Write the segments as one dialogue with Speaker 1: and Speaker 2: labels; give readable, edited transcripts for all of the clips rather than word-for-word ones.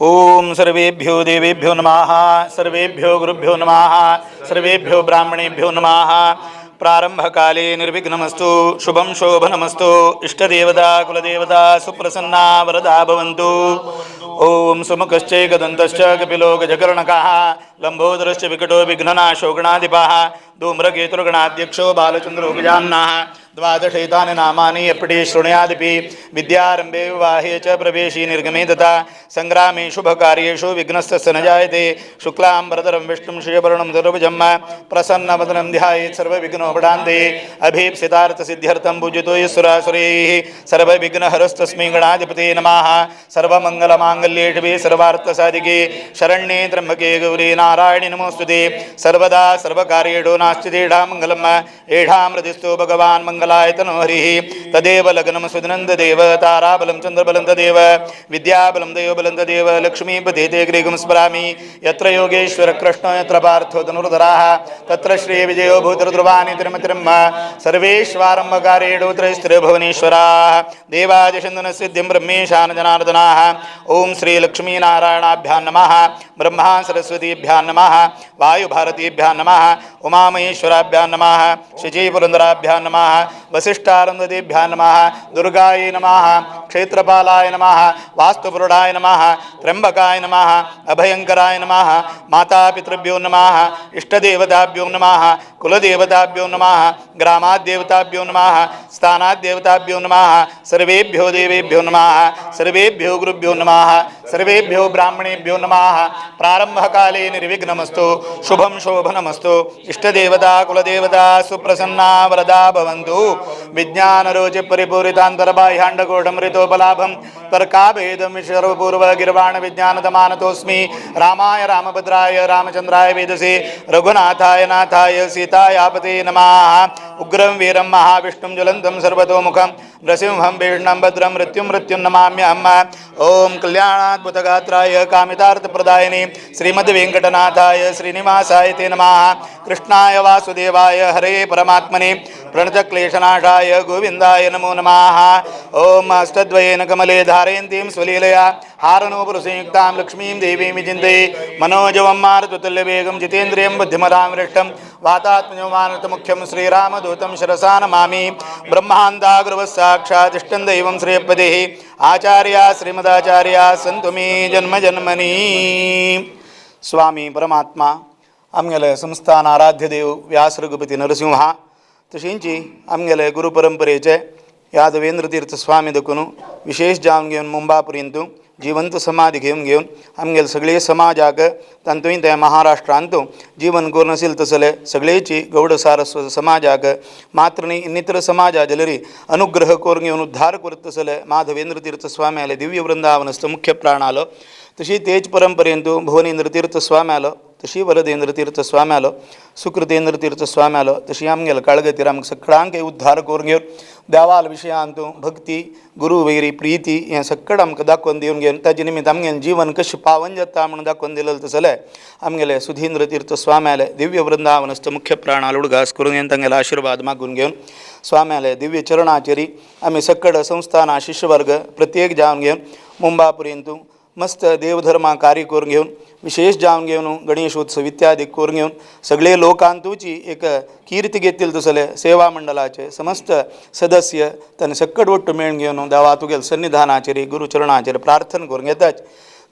Speaker 1: ओम सर्वेभ्यो देवेभ्यो नमः, सर्वेभ्यो गुरुभ्यो नमः, सर्वेभ्यो ब्राह्मणेभ्यो नमः। प्रारंभकाले निर्विघ्नमस्तु, शुभं शोभनमस्तु, इष्टदेवता कुलदेवता सुप्रसन्ना वरदा भवन्तु। ॐ सुमुखश्चैकदन्तश्च कपिलो गजकर्णकः लंबोदरश्च विकटो विघ्ननाशो गणाधिपः धूम्रकेतुर्गणाध्यक्षो बालचन्द्रो गजाननः। द्वादशैतानि नामानि यपठे शृणुयादपि विद्यारंभे विवाहे च प्रवेशे निर्गमे तथा संग्रामे शुभकार्येषु विघ्नस्तस्य न जायते। शुक्लां वरदरं विष्णुं श्रीवर्णं चतुर्भुजं प्रसन्नवदनं ध्यायेत् सर्वविघ्नोपशान्तये। अभीप्सितार्थसिद्ध्यर्थं पूजितो यः सुरासुरैः सर्वविघ्नहरस्तस्मै गणाधिपते नमः। सर्वमङ्गलमाङ्गल्ये शिवे सर्वार्थसाधिके शरण्ये त्र्यम्बके गौरी नारायणि नमोस्तुते। सर्वदा सर्वकार्येषु नास्ति तेषां मङ्गलम् येषां हृदिस्थो भगवान् मङ्गलाय तनोहरिः। तदेव लग्नं सुदिनं तदेव ताराबलं चन्द्रबलं तदेव विद्याबलं दैवबलं तदेव लक्ष्मीपते ते ग्रीगुं स्मरामि। यत्र योगेश्वर कृष्ण यत्र पार्थो धनुर्धराः तत्र श्रीविजयो भूतिर्ध्रुवाणि तिरुमतिर्म। सर्वेष्वारम्भकारेणु त्रयस्त्रिभुवनेश्वराः देवादिषन्दनसिद्धिं ब्रह्मेशान जनार्दनाः। ॐ श्रीलक्ष्मीनारायणाभ्यां नमः, ब्रह्मा सरस्वतीभ्यां नमः, वायुभारतीभ्यां नमः, उमामहेश्वराभ्यां नमः, शुचीपुरन्दराभ्यां नमः, वसिष्ठारन्धतीभ्यां नमः, दुर्गायै नमः, क्षेत्रपालाय नमः, वास्तुपुरुषाय नमः, त्र्यम्बकाय नमः, अभयङ्कराय नमः, मातापितृभ्यो नमः, इष्टदेवताभ्यो नमः, कुलदेवताभ्यो नमः, ग्रामाद्देवताभ्यो नमः, स्थानाद्देवताभ्यो नमः, सर्वेभ्यो देवेभ्यो नमः, सर्वेभ्यो गुरुभ्यो नमः, सर्वेभ्यो ब्राह्मणेभ्यो नमः। प्रारंभकाले निर्विघ्नमस्तु, शुभं शोभनमस्तु, इष्टदेवता कुलदेवता सुप्रसन्ना वरदा भवन्तु। विज्ञानरोचि परिपूरितान्तर्बाह्याण्डकोशमृतोपलाभं तर्काभेदं सर्वपूर्व गिर्वाण विज्ञानदमानतोऽस्मि। रामाय रामभद्राय रामचंद्राय वेदसे रघुनाथाय नाथाय सीतायापते नमः। उग्रं वीरं महाविष्णुं ज्वलन्तं सर्वतोमुखं नृसिंहं भीषणं भद्रं मृत्युं मृत्युं नमाम्यहम्। ॐ कल्याणाद्भुतगात्राय कामितार्थप्रदायिने श्रीमद्वेङ्कटनाथाय श्रीनिवासाय ते नमः। कृष्णाय वासुदेवाय हरे परमात्मने प्रणतक्लेशनाशाय गोविन्दाय नमो नमः। ॐ हस्तद्वयेन कमले धारयन्तीं स्वलीलया हारनूपुरसंयुक्तां लक्ष्मीं देवीं विचिन्तये। मनोजवं मारुततुल्यवेगं जितेन्द्रियं बुद्धिमतां वरिष्ठं वातात्मजं वानरमुख्यं श्रीरामदूतं शिरसा नमामि। ब्रह्मान्तागुरवः साक्षादिष्टं दैवं श्रीपतिः आचार्या श्रीमदाचार्या सन्तु मे जन्म जन्मनि। स्वामी परमात्मा आमगेले संस्थान आराध्य देव व्यास रघुपती नरसिंहा तशींची आमगेले गुरु परंपरेचे यादवेंद्र तीर्थ स्वामी देखून विशेष जावन घेवन मुंबापुरींतू जिवंत समाधी घेवन घेवन आमगेले सगळे समाजाक तांतूय ते महाराष्ट्रांतू जीवन करून आशिल्ले तसले सगळेची गौड सारस्वत समाजाक मात्र न्ही इन्नितर समाजा जाल्यारी अनुग्रह करून घेवन उद्धार करत तसले माधवेंद्र तीर्थ स्वामी आले दिव्य वृंदावनस्थ मुख्य प्राण आलो। तशी तेच परंपरेंतू भुवनेंद्र तीर्थ स्वामी आलो, तशी वरदेंद्र तीर्थ स्वामी आलो, सुकृतेंद्र तीर्थ स्वामी आलो, तशी आमगेले काळगतीर आमकां सगळ्यांक उद्धार करून घेवन देवाल विशयांतू भक्ती गुरु वैरी प्रिती हें सगळें आमकां दाखोवन दिवन घेवन ताजे निमित्त आमगेलें जीवन कशें पावन जाता म्हणून दाखोवन दिलेलें तसलें आमगेले सुधींद्र तीर्थ स्वामी आले दिव्य वृंदावनस्थ मुख्य प्राणाल उडगास करून घेवन तांगेलो आशिर्वाद मागून घेवन स्वाम्याले दिव्य चरणाचेरी आमी सगळे संस्थाना शिष्यवर्ग प्रत्येक जावन घेवन मुंबापुरींतू मस्त देवधर्मा कार्य करून घेवन विशेष जावन घेवन गणेशोत्सव इत्यादी करून घेवन सगळे लोकांतूची एक कीर्ती घेतली तसले सेवा मंडळाचे समस्त सदस्य तांणी सक्कट ಒಟ್ಟು मेळून घेवन देवा तुगेल सन्निधानाचेर गुरुचरणाचेर प्रार्थना करून घेतात।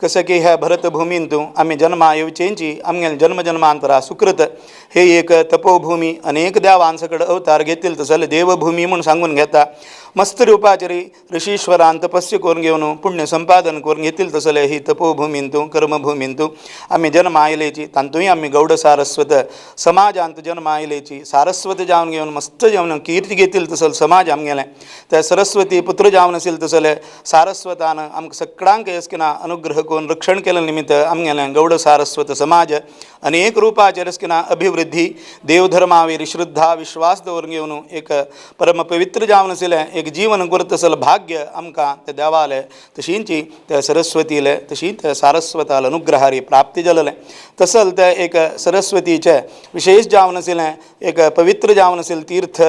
Speaker 1: कसं की ह्या भरतभूमींतू आमी जन्मा येवचेंची आमगेले जन्म जन्मांतरा सुकृत हे एक तपोभूमी अनेक देवान सकड अवतार घेतील तसले देवभूमी म्हणून सांगून घेता। मस्त रुपाचेर ऋषीश्वरान तपस्य करून घेवन पुण्य संपादन करून घेतील तसले ही तपोभूमींतू कर्मभूमींतू आमी जन्मा आयलेची तांतूय आमी गौड सारस्वत समाजांत जन्मा आयलेची सारस्वत जावन घेवन मस्त जावन कीर्ती घेतील तसल समाज आमगेले त्या सरस्वती पुत्र जावन आशिल्ले तसले सारस्वतान आमकां सगळ्यांक एसकिना अनुग्रह करून रक्षण केले निमित्त आमगेले गौड सारस्वत समाज अनेक रुपाचेर एसकिना अभिवृद्धी देवधर्मावेर श्रद्धा विश्वास दवरून घेवन एक परम पवित्र जावन आशिल्लें एक जीवन करत तसल भाग्य आमकां ते देवाले तशींची त्या सरस्वतीले तशी त्या सारस्वताल अनुग्रहारी प्राप्ती जालेलें तसल ते एक सरस्वतीचे विशेष जावन आशिल्लें एक पवित्र जावन आशिल्लें तीर्थ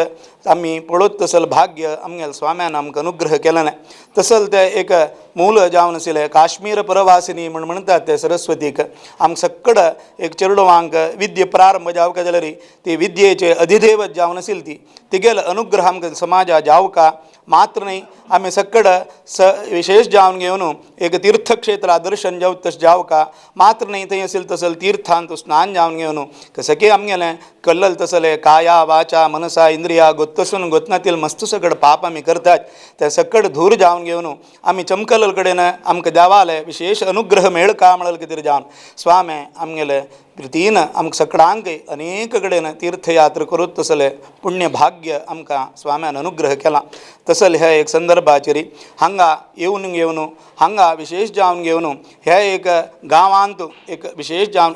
Speaker 1: आमी पळोवत तसल भाग्य आमगेल्या स्वाम्यान आमकां अनुग्रह केलें. तसल ते एक मूल जावन आशिल्लें काश्मीर परवासिनी म्हण म्हणटात ते सरस्वतीक. आमकां सक्कड एक चेडवांक विद्या प्रारंभ जावका जाल्यार ती विद्येचे अधिदेवत जावन आशिल्ली ती तिगेलो अनुग्रह आमकां समाजा जावका. मात्र न्हय, आमी सक्कड स विशेष जावन घेवन एक तीर्थक्षेत्रा दर्शन जावत तशें जावका. मात्र न्हय, थंय आशिल्लें तसले तीर्थांत स्नान जावन घेवन कसकी आमगेलें कल्लल तसले काया वाचा मनसा इंद्रिया गोत्तसून गोतनातील मस्त सकड पाप आमी करतात ते सकड धूर जावन घेवन आमी चमकलल कडेन आमकां देवाले विशेष अनुग्रह मेळका म्हणल कितें जावन स्वामे आमगेले प्रितीन आमकां सकडांक अनेक कडेन तीर्थयात्रा करूत तसले पुण्य भाग्य आमकां स्वाम्यान अनुग्रह केला. तसले ह्या एक संदर्भाचेर हांगा येवन घेवन हांगा विशेष जावन घेवन ह्या एक गांवांत एक विशेष जावन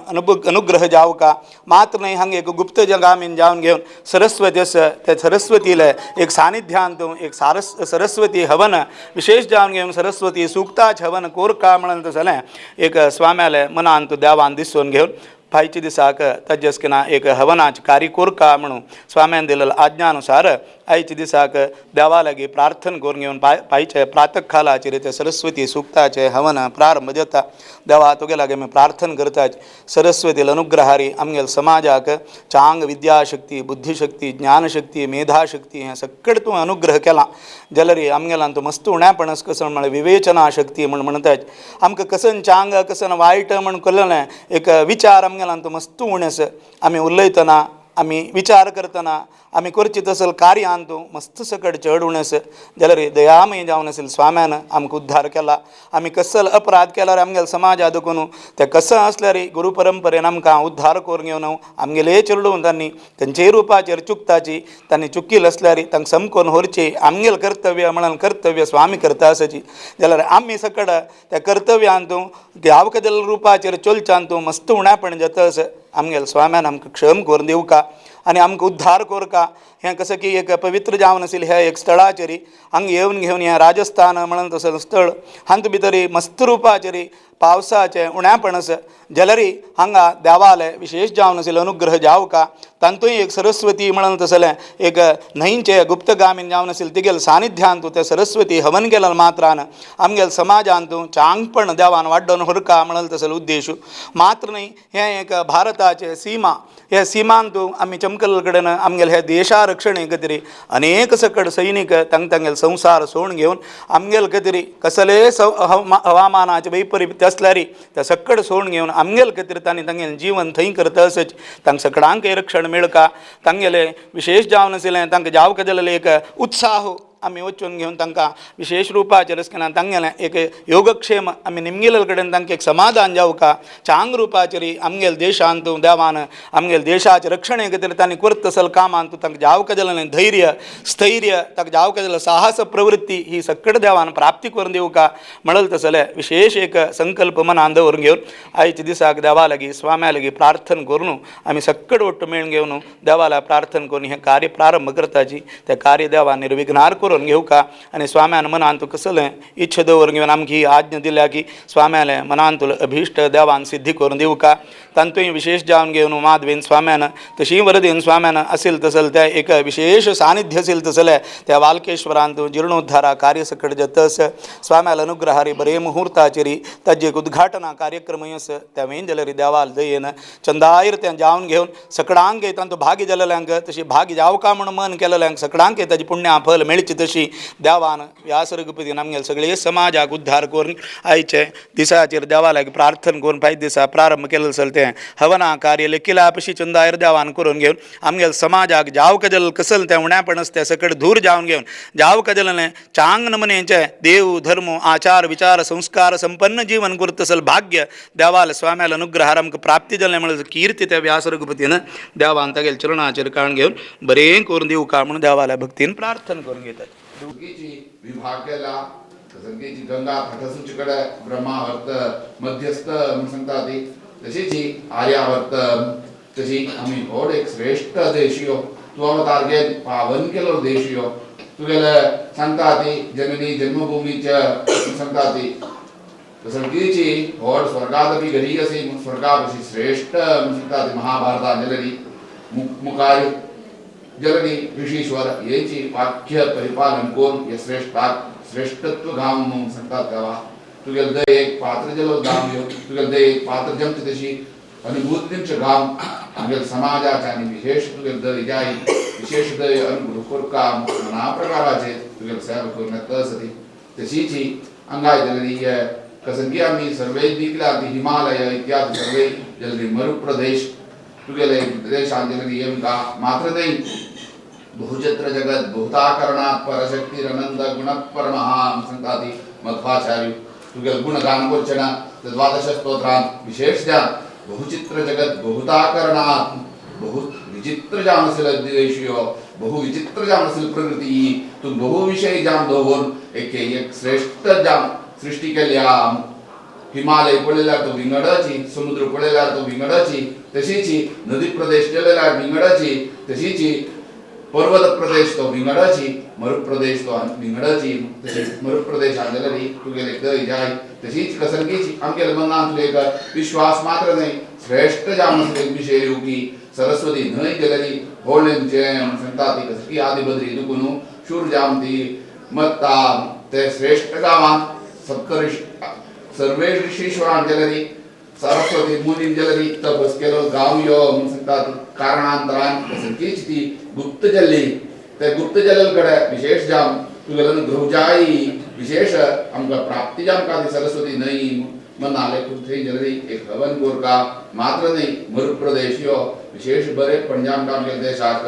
Speaker 1: अनुग्रह जावका. मात्र न्हय, हांगा एक गुप्त जगामीन जावन घेवन सरस्वती आसा त्या सरस्वतीले एक सानिध्यांत एक सरस्वती हवन विशेष जावन घेवन सरस्वती सुक्ताच हवन कोरका म्हणून तसलें एक स्वाम्याले मनांत देवान दिसून घेवन फायच्या दिसाक ताजेसकिना एक हवनाच कार्य कोरका म्हणून स्वाम्यान दिलेल्या आज्ञानुसार आयच्या दिसाक देवा लागीं प्रार्थना करून घेवन पायचे प्रातः कालाचेर ते सरस्वती सुक्ताचे हवन प्रारंभ जाता. देवा तुगे लागीं आमी प्रार्थना करतात, सरस्वती अनुग्रहारी आमगेल्या समाजाक चांग विद्याशक्ती, बुद्धिशक्ती, ज्ञानशक्ती, मेधाशक्ती हें सगळें तूं अनुग्रह केला जाल्यार आमगेल्यान तूं मस्त उण्यापण कसो म्हळ्यार विवेचना शक्ती म्हण म्हणटात. आमकां कसन चांग कसन वायट म्हण कळलें एक विचार आमगेल्यान तूं मस्त उणें आसा. आमी उलयतना, आमी विचार करतना, आमी करची तसल कार्यान तूं मस्त सकट चड उणें आसा जाल्यार दयामय जावन आशिल्ल्या स्वाम्यान आमकां उद्धार केला. आमी कसल अपराध केल्यार आमगेल्या समाजा देखून ते कसो आसल्यार गुरू परंपरेन आमकां उद्धार करून घेवन आमगेले चेडूं तांणी खंयचेय रुपाचेर चुकताची तांणी चुकील आसल्यार तांकां समकोन व्हरची आमगेलें कर्तव्य म्हणून कर्तव्य स्वामी करता आसाची जाल्यार आमी सकट त्या कर्तव्यान तूं गांवकदल रुपाचेर चलच्यान तूं मस्त उणापण जाता आसा. आमगेल्या स्वाम्यान आमकां क्षम करून दिवका आनी आमकां उद्धार कोरका. हें कसं की एक पवित्र जावन आशिल्लें ह्या एक स्थळाचेर हांगा येवन घेवन हें राजस्थान म्हणून तसो स्थळ हांत भितर मस्त रुपाचेर पावसाचें उण्यापण आसा जाल्यार हांगा देवाले विशेष जावन आशिल्ले अनुग्रह जावका. तांतूय एक सरस्वती म्हणून तसलें एक न्हंयचें गुप्तगामीन जावन आशिल्लें तिगेले सानिध्यांत ते सरस्वती हवन केल्या मात्रान आमगेल्या समाजांत चांगपण देवान वाडोवन व्हरका म्हणून तसलो उद्देश. मात्र न्हय, हें एक भारताचें सीमा, ह्या सीमांत आमी चमकल्ले कडेन आमगेले ह्या देशा रक्षणे खातीर अनेक सकड सैनीक तांकां तांगेले संवसार सोडून घेवन आमगेले खातीर कसले हवामानाचे वैपरीत्य आसल्यार त्या सकड सोडून घेवन आमगेले खातीर तांणी तांगेलें जीवन थंय करता आसच तांकां सकडांक रक्षण मेळका. तांगेले विशेष जावन आशिल्लें तांकां जावका जाल्लें एक उत्साह आमी वचून घेवन तांकां विशेष रुपाचेर आसतना तांगेलें एक योगक्षेम आमी निमगेले कडेन तांकां एक समाधान जावका. चांग रुपाचेर आमगेले देशांत देवान आमगेले देशाचे रक्षणे खातीर तांणी करता तसल कामांत तांकां जावका जाल्लें धैर्य स्थैर्य तांकां जावका जाल्लें साहस प्रवृत्ती ही सकड देवान प्राप्ती करून दिवका म्हणल तसलें विशेष एक संकल्प मनान दवरून घेवन आयच्या दिसाक देवा लागीं स्वाम्या लागीं प्रार्थना करून आमी सकड ಒಟ್ಟು मेळून घेवन देवाला प्रार्थना करून हें कार्य प्रारंभ करताची तें कार्य देवान निर्विघ्नार करून घेवका. आनी स्वाम्यान मनांत कसलें इच्छा दवरून घेवन आमकां ही आज्ञा दिल्या की स्वाम्यालें मनांतलो अभिश्ट देवान सिद्धी करून दिवका. तांतूय विशेष जावन घेवन माधवेन स्वाम्यान तशी वरदेन स्वाम्यान असेल तसल त्या एक विशेष सानिध्य असेल तसलें त्या वालकेश्वरांत जीर्णोद्धारा कार्य सकट जातस स्वाम्याला अनुग्रहारी बरे मुहूर्ताचेरी ताजें एक उद्घाटना कार्यक्रमय आसा त्या वेन जाल्यार देवाल दयेन चंदायर तें जावन घेवन सकडांक तांतू भागी जाल्ल्यांक तशी भागी जावका म्हूण मन केलेल्यांक सकडांक ताजी पुण्या फल मेळची तशी देवान व्यास रघुपतीन आमगेले सगळे समाजाक उद्धार करून आयचे दिसाचेर देवाक प्रार्थना करून फायद दिसा प्रारंभ केलें आसल तें हवना कार्य लेखिला पशी चंदायर देवान करून घेवन आमगेले समाजाक जावका जाल्लें कसल तें उण्यापण आसता तें सकट धूर जावन घेवन जावका जाल्लें चांग नमनेचें देव धर्म आचार विचार संस्कार संपन्न जीवन करता तसल भाग्य देवाल स्वाम्याल अनुग्रहार आमकां प्राप्ती जालें म्हणल्यार कीर्ती त्या व्यास रघुपतीन देवान तागेल्या चरणाचेर काडून घेवन बरें करून दिवका म्हणून देवाल्या भक्तीन प्रार्थना करून घेतात.
Speaker 2: संगीची विभाग केला संगीची गंगा थटसूचकडे ब्रह्मावर्त मध्यस्थ म्हणून सांगता ती तशीच ही आर्यावर्त तशी आमी व्हड एक श्रेष्ठ देश यो तूं अवतार घेवन पावन केलो देश यो तुगेले सांगता ती जननी जन्मभूमीच्या सांगता ती संगीची व्हड स्वर्गादपि गरीयसी स्वर्गापशी श्रेष्ठ म्हणून सांगता ती महाभारता जननी मुखार जलनी ऋषीश्वर हेची वाक्य परिपालन करून हे श्रेष्ठाक श्रेष्ठत्व गांव म्हणून सांगतात गावा तुगेले दय एक पात्र जल गांव यो तुगेले दय एक पात्र जमचे तशी अनुभूत दिमचे गांव आमगेले समाजाचे आनी विशेष तुगेले दय जाय विशेष दय अनुग्रह करका नाना प्रकाराचे तुगेले सेवा करून येता ती तशीच हांगा जलनी हे कसंकी आमी सर्वे दिकला ती हिमालय इत्यादी सर्वे जलनी मरुप्रदेश तुगेले देशान जलनी येमका मात्र न्हय बहुचित्र जगत बहुताकरणात् परशक्तिरनंद गुणपरमः सांगता ती मध्वाचार्य तुगेले गुणगान करचें ना ते द्वादश स्तोत्रांत विशेष ध्यान बहुचित्र जगत बहुताकरणात् बहु विचित्र जावन आशिल्ले देश ह्यो बहु विचित्र जावन आशिल्ली प्रकृती तूं बहु विशय जावन दवरून एक एक श्रेष्ठ जावन सृष्टी केल्या. हिमालय पळयल्यार तो विंगडाची, समुद्र पळयल्यार तो विंगडाची, तशीच नदी प्रदेश पळयल्यार विंगडाची, तशीच पर्वत प्रदेश तो विंगडाची, मरुप्रदेश तो विंगडाची, तशीच मरुप्रदेश जाल्यार तुगेले दय जाय. तशीच कसंकीची आमगेले मनांतलो एक विश्वास मात्र न्हय श्रेष्ठ जावन आशिल्ले एक विशय की सरस्वती न्हंय जाल्यार होळ्ळेंचे सांगता ती कसकी आदिबद्री दुकून शूर जावन ती मत्ता ते श्रेष्ठ गांवांत सप्तऋषी सर्वे ऋषीश्वरान जाल्यार सरस्वती मुनीन जाल्यार तपस केलो गांव यो म्हणून सांगतात. कारणांतरान कसंकीच ती गुप्त जाल्ली ते गुप्त जाल्ले कडेन विशेष जावन तुगेले अनुग्रह जाय विशेष आमकां प्राप्ती जावंक ती सरस्वती न्हंय मनाले थंय जाल्यार एक हवन कोरका मात्र न्हय मरुप्रदेश यो विशेष बरें पण जावंक आमगेले देशाक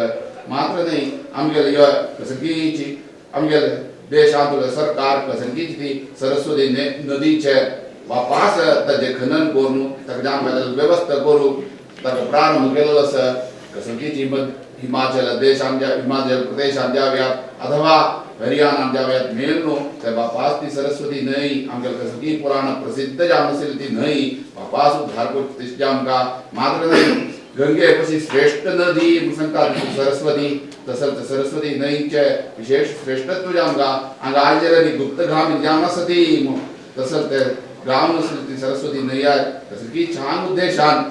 Speaker 2: मात्र न्हय आमगेले यो कसंकीची आमगेले देशांतलो सरकार कसंकीच ती सरस्वती नदीचे वापास ताजें खनन करून ताका जावंक वेवस्था करूंक ताका प्रारंभ केलेलो आसा. कसंकीची हिमाचल देशान हिमाचल प्रदेशान जावयात अथवा हरियाणान जावयात मेल न्हू ते बापास ती सरस्वती न्हंय आमगेले कसंकी पुराण प्रसिद्ध जावन आशिल्ली ती न्हंय बापास उद्धार करता तशी आमकां मात्र न्हय गंगे पशी श्रेष्ठ नदी म्हणून सांगता सरस्वती तसंच सरस्वती न्हंयचे विशेष श्रेष्ठत्व आमकां हांगा आज जाल्यार गुप्तगाम जावन आसा ती तसंच ते गांव आसली ती सरस्वती न्हंय तसं की छान उद्देशान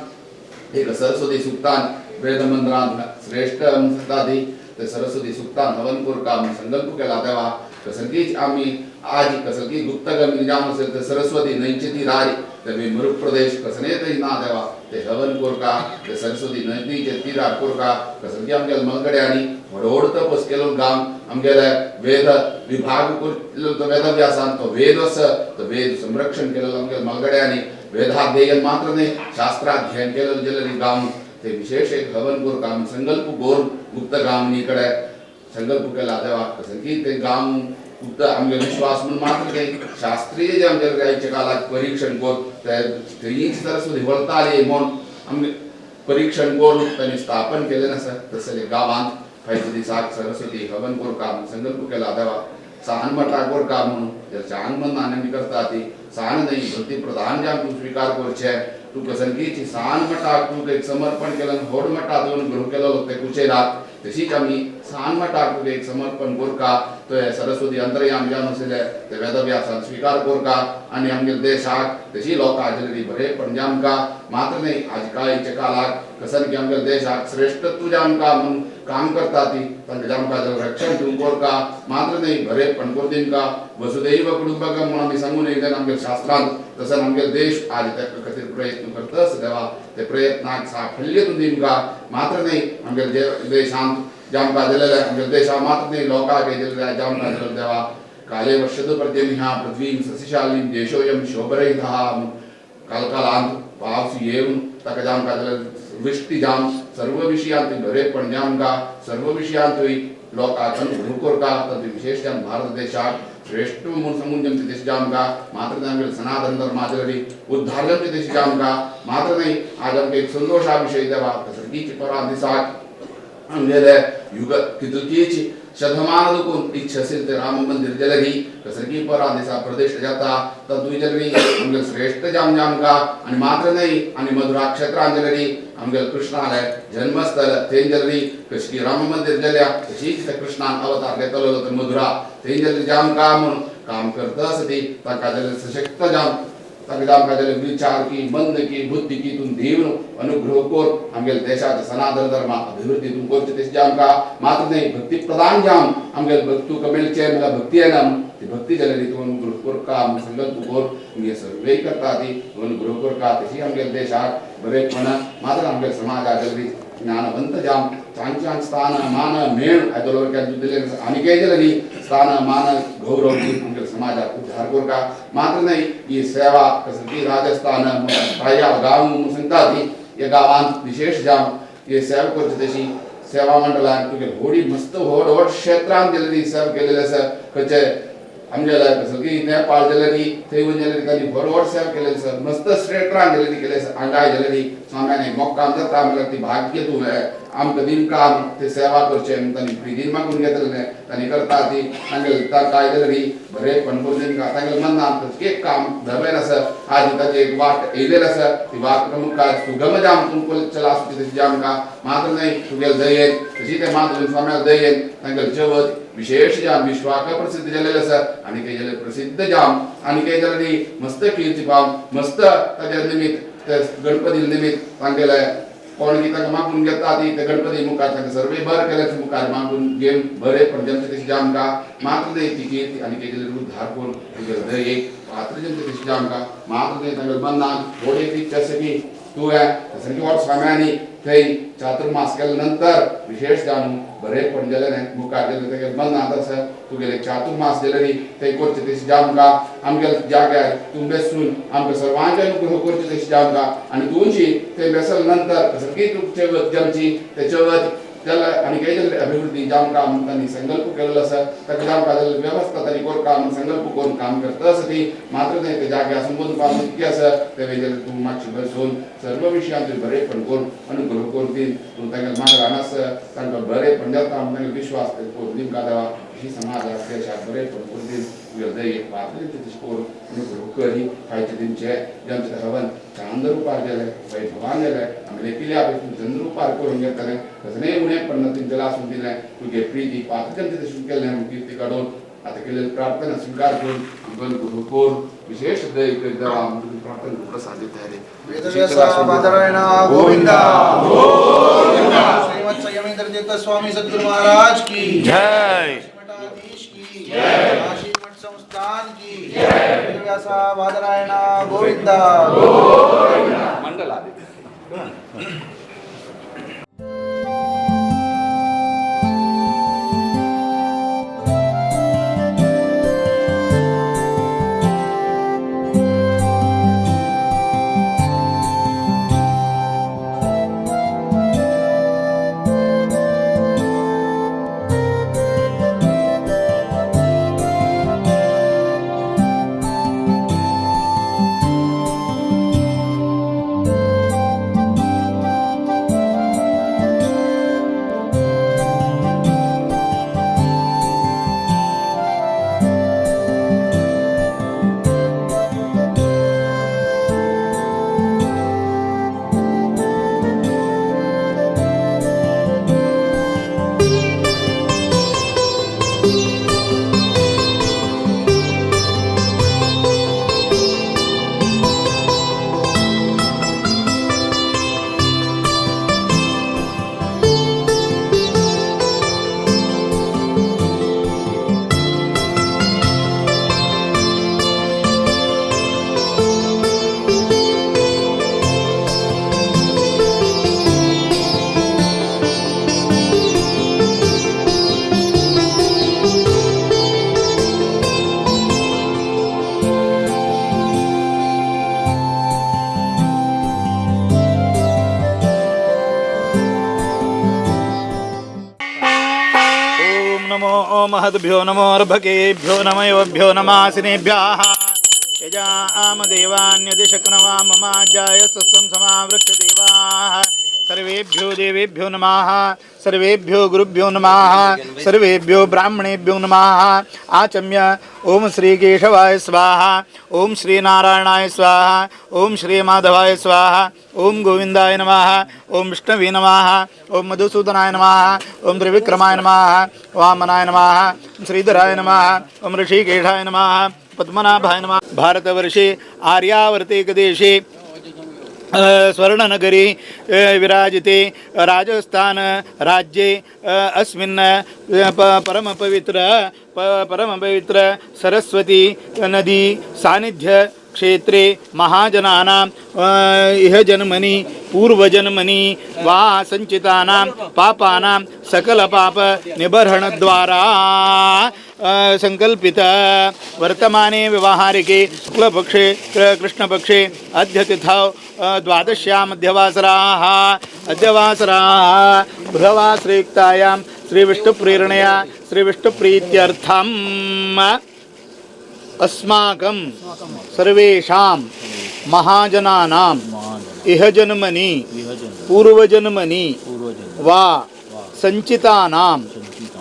Speaker 2: एक सरस्वती सुक्तान वेदमंत्रांत श्रेष्ठ सांगता ती ते सरस्वती सुक्तान हवन करका म्हणून संकल्प केला तेवा कसंकीच आमी आज कसंकी गुप्तगमी जावन आसेल ते सरस्वती न्हंयचे ती राय ते मरुप्रदेश कसने थंय ना देवा ते हवन कोरका ते सरस्वती नदीचे तिरार कोरका कसंकी आमगेले मलगड्यांनी व्हड व्हड तपस केलो गांव आमगेले वेद विभाग केल्लो तो वेदव्यासान तो वेद आसा तो वेद संरक्षण केलेलो आमगेले मलगड्यांनी वेदाध्ययन मात्र न्हय शास्त्राध्ययन केलेलो जाल्यार गांव ते विशेष एक हवन कोरका संकल्प करून गुप्त गांवनी कडेन संकल्प केला तेवा कसंकी ते गांव गुप्त आमगे विश्वास म्हणून मात्र ते शास्त्रीय जे आमच्या आयच्या काळाक परीक्षण करून ते थंयच सरस्वती वळताली म्हणून आमगे परीक्षण करून तांणी स्थापन केलें आसा. तसले गांवांत फायच्या दिसाक सरस्वती हवन कोरका म्हणून संकल्प केला तेवा सहान मठा कोरका म्हणून छान मनान आमी करता ती सहान न्हय भक्ती प्रधान जे तूं स्विकार करचें तूं कसंकीची सहान मठाक तूं एक समर्पण केलें व्हड मठा तुवें गुरू केलो ते कुचेलाक तशीच आमी सान मठाक तुका एक समर्पण कोरका तो सरस्वती अंतर्याम जावन आशिल्ले ते वेदव्यासान स्विकार कोरका आनी आमगेले देशाक तशी लोकां जाल्यार बरें जामकां मात्र न्हय आज काळीच्या काळाक कसन की आमगेले देशाक श्रेष्ठत्व जामकां म्हणून काम करता ती तांकां जामकां रक्षण तूं कोरका मात्र न्हय बरें पण कोर दिमकां वसुदैव कुटुंबकम म्हणून आमी सांगून येयले आमगेले शास्त्रांत तसो आमगेले देश आज त्या खातीर प्रयत्न करता देवा ते प्रयत्नाक साफल्य तूं दिमकां मात्र न्हय आमगेले देशांत जामकां दिलेले आमगेले देशा मात्र न्हय लोकांक दिलेले जामकां दिलेले देवा काले वर्षतु पर्जन्यः पृथ्वीं सस्यशालिनीं देशोऽयं शोभरहितः कालकालांत पावस येवन ताका जामकां दिलेले वृष्टी जावन सर्व विशयांत बरेपण जामकां सर्व विशयांतूय लोकांक अनुग्रह करता तातूंत विशेष जावन भारत देशाक श्रेष्ठ म्हणून सांगून जमचे देश जामकां मात्र न्हय आमगेले सनातन धर्माचे उद्धार जमचे देश जामकां मात्र न्हय आज आमकां एक संतोशा विशय देवा कसरगीची परा दिसाक आमगेले युग कितुकीच शतमान दुकून इच्छा असेल ते राम मंदिर जलगी कसरगी परा दिसा प्रदेश जाता तातूंत जलगी आमगेले श्रेष्ठ जाम जामकां आनी मात्र न्हय आनी मधुरा क्षेत्रान जलगी आमगेले कृष्णाले जन्मस्थळ थंय जलगी कशी राम मंदिर जाल्या तशीच ते कृष्णान अवतार घेतलो ते मधुरा थंय जलगी जामकां म्हणून काम करता आसा ती तांकां जाल्यार सशक्त जावन ताका आमकां जाल्यार विचार की मंद की बुद्धी की तूं देव अनुग्रह कोर आमगेले देशाचे सनातन धर्मा अभिवृद्धी तूं करचे तशें आमकां मात्र न्हय भक्ती प्रधान जावन आमगेले तुका मेळचें म्हळ्यार भक्ती येना ती भक्ती जाल्यार तूं अनुग्रह कोरका संकल्प कोर आमगे सर्वे करता ती अनुग्रह कोरका तशी आमगेले देशाक बरेपण मात्र आमगेले समाजाक ज्ञानवंत जाम चांग चांग स्थान मान मेळ आयदोलवर दिले आनी काय जाल्यार स्थान मान गौरव आमगेले समाजाक उद्धार कोरका मात्र न्हय ही सेवा कसं की राजस्थान प्राय गांव म्हणून सांगता ती ह्या गांवांत विशेष जाम हे सेवा करची तशी सेवा मंडळान तुगे व्हडी मस्त व्हड व्हड क्षेत्रांत गेलेली सेवा केलेली आसा खंयचे आमगेले कसं की नेपाळ जाल्यार थंय वचून जाल्यार तांणी व्हड व्हड सेवा केलेली आसा मस्त क्षेत्रांत गेलेली केले आसा हांगाय जाल्यार स्वाम्यानी मोक्काम जाता म्हळ्यार ती भाग्य तूं आमकां दिनकाम ते सेवा करचे म्हूण तांणी प्रितीन मागून घेतलें तांणी करता ती तांगेले तांकां जाल्यार बरें करून दिनका तांगेले मनांत एक काम धरलें आसा आज ताची एक वाट येयलेली आसा ती वाट मुखार सुगम जाम तूं चला आसची तशी आमकां मात्र न्हय तुगेले दयेन तशी ते मात्र स्वाम्याक दयेन तांगेले चवथ विशेष जाम विश्वाक प्रसिद्ध जालेले आसा आनी काही जाल्यार प्रसिद्ध जाम आनी काही जाल्यार मस्त कीर्ती पाव मस्त ताच्या निमित्त ते गणपती निमित्त तांगेले कोण की तांकां मागून घेता ती ते गणपती मुखार तांकां सर्वे बरें केल्याचे मुखार मागून घेवन बरें पण जमचे तशें आमकां मात्र न्हय ती कीर्ती आनी काही जाल्यार उद्धार करून तुगेले दयेक पात्र जमचे तशें आमकां मात्र न्हय तांगेले मनाक व्हड एक इच्छा आसा की तुवें सारकी व्हड स्वाम्यांनी थंय चातुर्मास केल्या नंतर विशेष जावन बरें पण जालें मुखार गेले तेगे मनांत आसा तुगेले चातुर्मास जाल्यार थंय करचें तशें आमकां आमगेले जाग्यार तूं बेसून आमकां सर्वांचे अनुग्रह करचें तशें आमकां आनी तुमची थंय बेसल्या नंतर सगळी तूं चवथ जमची ते चवथ त्याला आनी काही जाल्यार अभिवृद्धी जामकां तांणी संकल्प केलेलो आसा ताका जामकां जाल्यार वेवस्था तांणी कोरका संकल्प करून काम करता आसा ती मात्र न्हय ते जाग्यार संबोधन पावून इतकें आसा ते जाल्यार तूं मातशी बसून सर्व विशयांत तुवें बरेंपण करून अनुग्रह करून दी तूं तांगेले मागरान आसा तांकां बरेंपण जाता तांगेलो विश्वास करून दिमकां देवा ही समाजाक देशाक बरेंपण करून दी तुगेले दयेक पात्र तशें करून अनुग्रह करी फायचे दिनचे जमचे हवन चांद रुपार गेले वैभवान गेले आमले पिल्या चंद्र रुपार करून घेतले तसं उणें पण तिंचे लासून दिलें तुगे प्रिती पात्र जमचे तशें केलें कीर्ती काडून आतां केलेली प्रार्थना स्वीकार करून आमकां अनुग्रह करून विशेष दय देवा प्रार्थना प्रसादित जाले.
Speaker 3: गोविंदा श्रीमद संयमेंद्र तीर्थ स्वामी सद्गुरु महाराज की
Speaker 1: जय,
Speaker 3: मठाधीश की जय, काशी मठ संस्थान की जय. वेदव्यासा बादरायण गोविंदा
Speaker 2: मंडलादि.
Speaker 1: महद्भ्यो नमो अर्भकेभ्यो नमयोभ्यो नमासिनेभ्यः यजाम देवान्यदिशक्नवा ममाजाय सस्वं समावृक्षदेवाः सर्वेभ्यो देवेभ्यो नमः, सर्वेभ्यो गुरुभ्यो नमः, सर्वेभ्यो ब्राह्मणेभ्यो नमः। आचम्य ओम श्री केशवाय स्वाहा, ओम श्री नारायणाय स्वाहा, ओम श्री माधवाय स्वाहा, ओम गोविंदाय नमः, ओम विष्णवे नमः, ओम मधुसूदनाय नमः, ओम त्रिविक्रमाय नमः, वामनाय नमः, श्रीधराय नमः, ओम ऋषिकेशाय नमः, पद्मनाभाय नमः। भारतवर्षे आर्यावर्तिकदेशे स्वर्णनगरी विराजिते राजस्थान राज्ये अस्मिन् परमपवित्र परमपवित्र सरस्वती नदी सान्निध्य क्षेत्रे महाजनानां इह जन्मनि पूर्वजन्मनि वा सञ्चितानां पापानां सकलपाप निबर्हणद्वारा संकल्पित वर्तमाने व्यवहारिके शुक्लपक्षे कृष्णपक्षे अद्यतिथौ द्वादश्यां अध्यवासराः अद्यवासराः बुधवासरयुक्तायां श्रीविष्णुप्रेरणया श्रीविष्णुप्रीत्यर्थम् अस्माकं सर्वेषां महाजनानाम् इह जन्मनि पूर्वजन्मनि वा सञ्चितानां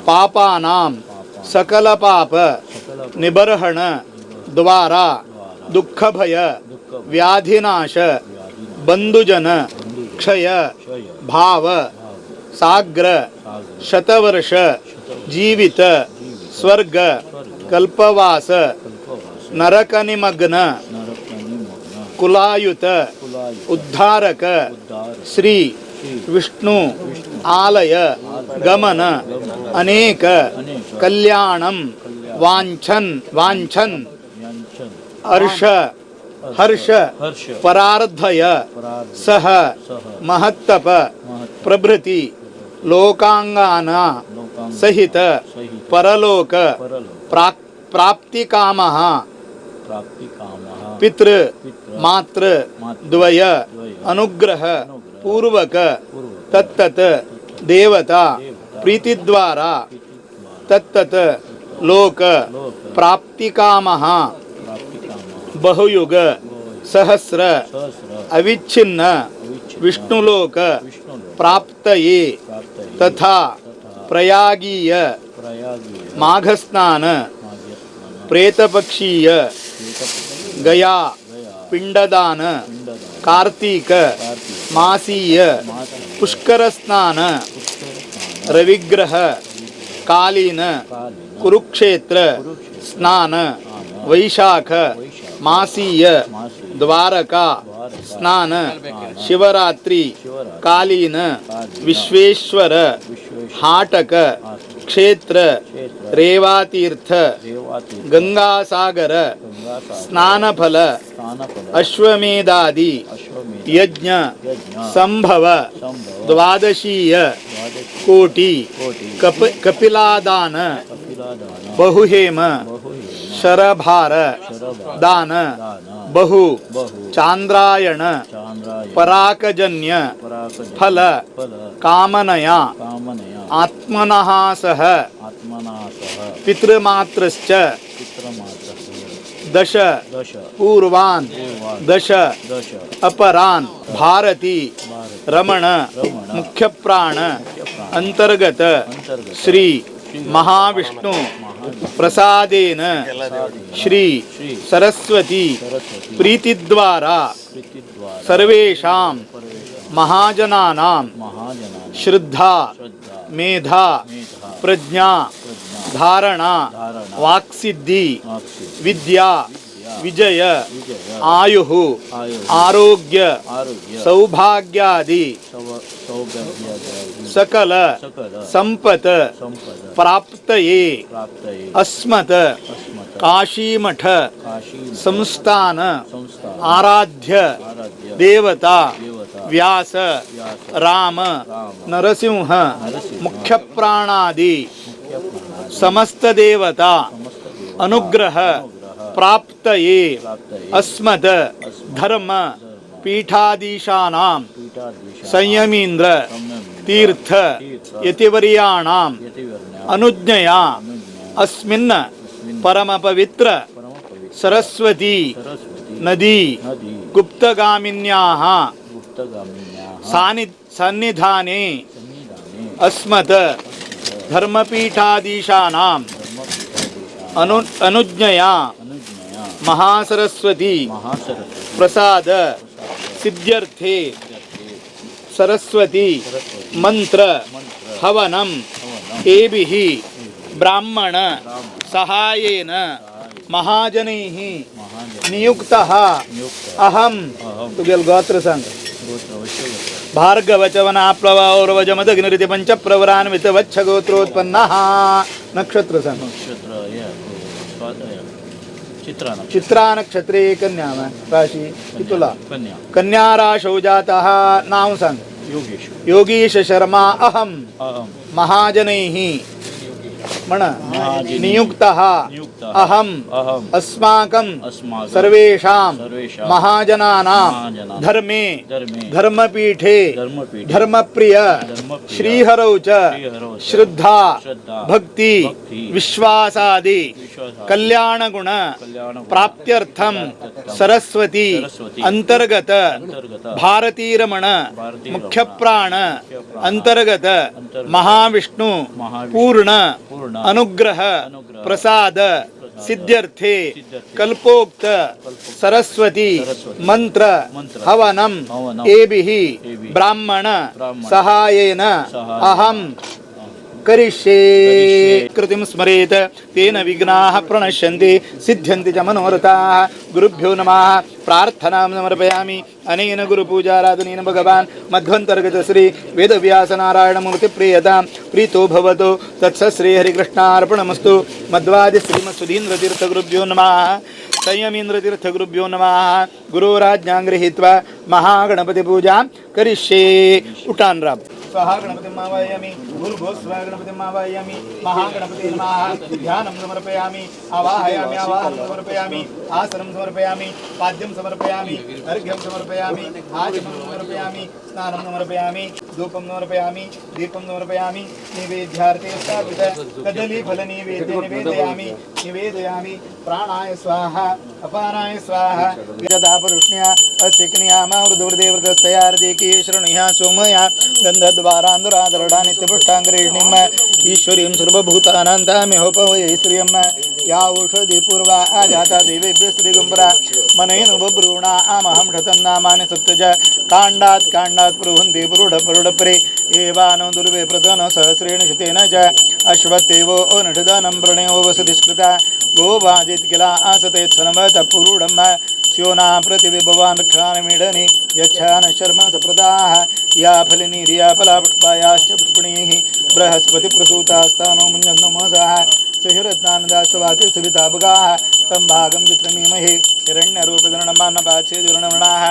Speaker 1: पापानां सकलपाप निबर्हण द्वारा दुःखभय व्याधिनाश बंधुजन क्षय भाव साग्र शतवर्ष जीवित स्वर्ग कल्पवास नरकनिमग्न कुलायुत उद्धारक श्री विष्णु आलय गमन अनेक कल्याणं वाञ्छन् वाञ्छन् हर्ष हर्ष परार्धय सह महत्तप प्रभृति लोकांगाना सहित परलोक प्राप्तिकामः पितृ मातृ द्वय अनुग्रह पूर्वक तत्तत् देवता प्रीतिद्वारा तत्तत् लोक प्राप्तिकामः बहुयुग सहस्र अविच्छिन्न विष्णुलोक प्राप्तये तथा प्रयागीय माघस्नान प्रेतपक्षीय गया पिंडदान कार्तीक मासीय पुष्करस्नान रविग्रह कालीन कुरुक्षेत्र स्नान वैशाख मासीय द्वारका स्नान शिवरात्रि कालीन विश्वेश्वर हाटक क्षेत्र रेवातीर्थ गंगासागर स्नानफल अश्वमेधादि यज्ञ संभव द्वादशीय कोटि कपिलादान बहुहेम शरभार दान बहु चांद्रायण पराकजन्य फल कामनया आत्मनः सह पितृमातृश्च दश पूर्वान् दश अपरान् भारती रमण मुख्यप्राण अंतर्गत श्री महाविष्णु प्रसादेन श्री सरस्वती प्रीतिद्वारा सर्वेषां महाजनानां श्रद्धा मेधा प्रज्ञा धारणा वाक्सिद्धि विद्या विजय आयुः आरोग्य सौभाग्यादि सकल संपत् प्राप्तये अस्मत् काशीमठ संस्थान आराध्य देवता व्यास राम नरसिंह मुख्यप्राणादि समस्त देवता अनुग्रह प्राप्तये अस्मत् धर्म पीठाधीशानां संयमीन्द्र तीर्थ यतिवर्याणां अनुज्ञया अस्मिन् परमपवित्र सरस्वती नदी गुप्तगामिन्याः सन्निधाने अस्मत् धर्मपीठाधीशानां अनुज्ञया महासरस्वती प्रसाद सिद्ध्यर्थे सरस्वती मंत्र हवनम एभिः ब्राह्मण सहायेन महाजनैः नियुक्तः अहं तुगेल गोत्र सांग. भार्गवचवनाप्लवौर्वजमदग्निरिति पंचप्रवरान्वितवच्छ गोत्रोत्पन्नः. नक्षत्र सांग. चित्रा नक्षत्रे कन्या राशी तुला कन्या राशौ जातः. नाव सांग. योगीश शर्मा अहं महाजनैः म्हण नियुक्तः अहं अस्माकं सर्वेषां महाजनानां धर्मे धर्मपीठे धर्मप्रिय श्रीहरौ च श्रद्धा भक्ति विश्वासादि कल्याणगुण प्राप्त्यर्थं सरस्वती अंतर्गत भारतीरमण मुख्यप्राण अंतर्गत महाविष्णु पूर्ण अनुग्रह प्रसाद सिद्ध्यर्थे कल्पोक्त सरस्वती मंत्र हवनम एभिः ब्राह्मण सहायेन अहं करिष्ये. कृतिं स्मरेत तेन विघ्नाः प्रणश्यन्ति सिद्ध्यन्ति च मनोरथाः. गुरुभ्यो नमः. प्रार्थनां समर्पयामि. अनेन गुरुपूजाराधनेन भगवान् मध्वन्तर्गत श्री वेदव्यासनारायणमूर्ति प्रियतां प्रीतो भवतु. तत्स श्री हरिकृष्णार्पणमस्तु. मध्वादि श्रीमत्सुधीन्द्रतीर्थगुरुभ्यो नमः. संयमीन्द्रतीर्थगुरुभ्यो नमः. गुरोराज्ञां गृहीत्वा महागणपतिपूजां करिष्ये. उटानराम स्वाहा गणपतिं आवाहयामि. भूर्भुवः स्वः गणपतिं आवाहयामि. महागणपते नमः. ध्यानं समर्पयामि. आवाहयामि. आवाहनं समर्पयामि. आसनं समर्पयामि. पाद्यं समर्पयामि. अर्घ्यं समर्पयामि. आचमनं समर्पयामि. स्नानं समर्पयामि. धूपं समर्पयामि. दीपं समर्पयामि. नैवेद्यार्थे स्थापित कदलीफलनैवेद्य निवेदयामि. निवेदयामि. प्राणाय स्वाहा. अपानाय स्वाहा. विदधापरुष्ण्या असिक्नियामा वृद्धवृदेवृतस्तयार्देकी शृणुया सोमया गन्धद्वारान्दुरादरडा नित्यपुष्टाङ्ग्रेणिं ईश्वरीं सर्वभूतानां तामिहोपवये श्रियं या औषधि पूर्वा आजाता देवेभ्य श्रीगुम्बरा मनैनु बभ्रूणा आमहं शतं नामानि सप्तज काण्डात् काण्डात् प्रवहन्ति पुरुढपरुढपरे एवानो दुर्वे प्रतन सहस्रेण शतेन च अश्वत्थेवो अनषदानं प्रणयो वसतिष्कृता गोवाजित् किल आसते सनवत पुरुढं स्योना प्रतिविभवान् रक्षाणमीडनि यच्छान शर्म सप्रदाः या फलिनीर्या फलापुष्पायाश्च पुष्पिणीः बृहस्पतिप्रसूतास्तानो मुञ्जन्नमसाः सुहिरत्नानदास्वाति सविताभगाः तं भागं चित्रमीमहे हिरण्यरूपधरणमानपाच्छेदुर्णवृणाः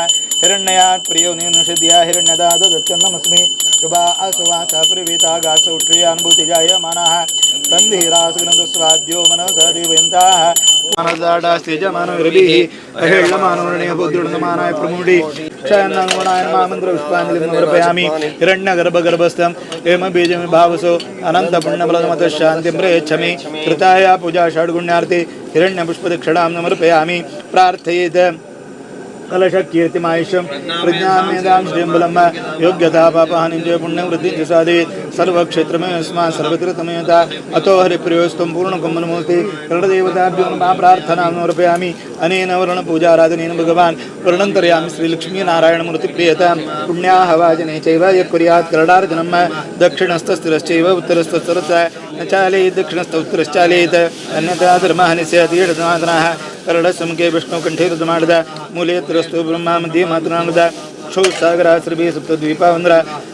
Speaker 1: हिरण्ययात् प्रियो निनुषद्या हिरण्यदादो दत्यन्नमस्मि शुभा असुवासा प्रवीता गासौट्रियानुभूतिजायमानाः तन्धीरासगन्धस्वाद्यो मनसा देवयन्ताः मानदाडास्तेजमानविरभिः अहेळमानवर्णेय प्रमुडी क्षयन्नाङ्गुणाय नमः. पुष्पाञ्जलिं समर्पयामि. हिरण्यगर्भगर्भस्थं हेम बीजं भावसो अनन्तपुण्यफलमतः शान्तिं प्रयच्छमि. कृताया पूजा षड्गुण्यार्थे हिरण्यपुष्पदक्षिणां समर्पयामि. प्रार्थयेत कलशकीर्तिमायुष्यं प्रज्ञामेधां श्रीं योग्यता पापहानिं च पुण्यवृद्धिं च साधयेत्. सर्वक्षेत्रमयस्मात् सर्वतीर्थमयता अतो हरिप्रियोस्त्वं पूर्णकुम्भनमूर्ति करणदेवताभ्यो नमः. प्रार्थनां समर्पयामि. अनेन वर्णपूजाराधनेन भगवान् वर्णन्तर्यामि श्रीलक्ष्मीनारायणमूर्तिप्रियतां पुण्याहवाजने चैव यः कुर्यात् करणार्जनं दक्षिणस्तस्तिरश्चैव उत्तरस्तस्तरश्च न चालयेत् दक्षिणस्त उत्तरश्चालयेत् अन्यथा धर्महानि स्यात्. कर्णसमुखे विष्णुकण्ठे रुद्रमाणद मूले त्रस्तु ब्रह्मा मध्ये मातृनानद क्षौसागरा श्रीभिः सप्तद्वीपावन्द्र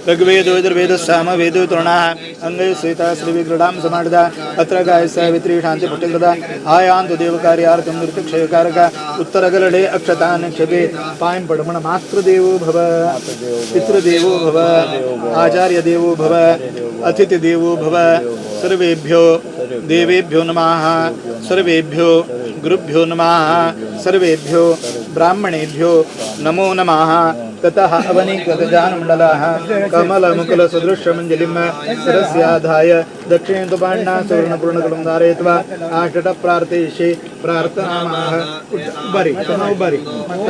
Speaker 1: ऋग्वेदो यजुर्वेदः सामवेदो तृणाः अङ्गै श्वेता श्रीविक्रीडां समाडिता अत्र गाय सावित्री शान्तिपुष्टिकृता आयान्तु देवकार्यार्थं नृत्यक्षयकारक उत्तरगलडे अक्षतान् क्षपे पायं पडमण मातृदेवो भव पितृदेवो भव आचार्यदेवो भव अतिथिदेवो भव सर्वेभ्यो देवेभ्यो नमः सर्वेभ्यो गुरुभ्यो नमः सर्वेभ्यो ब्राह्मणेभ्यो नमो नमः। ततः अवनीकृतजानमण्डलाः कमलमुकुलसदृशमञ्जलिं शिरस्याधाय दक्षिणेन पाण्णा सुवर्णपूर्णकुलं धारयित्वा आषट प्रार्थयिष्ये प्रार्थनामाह। उभारी उभारी मग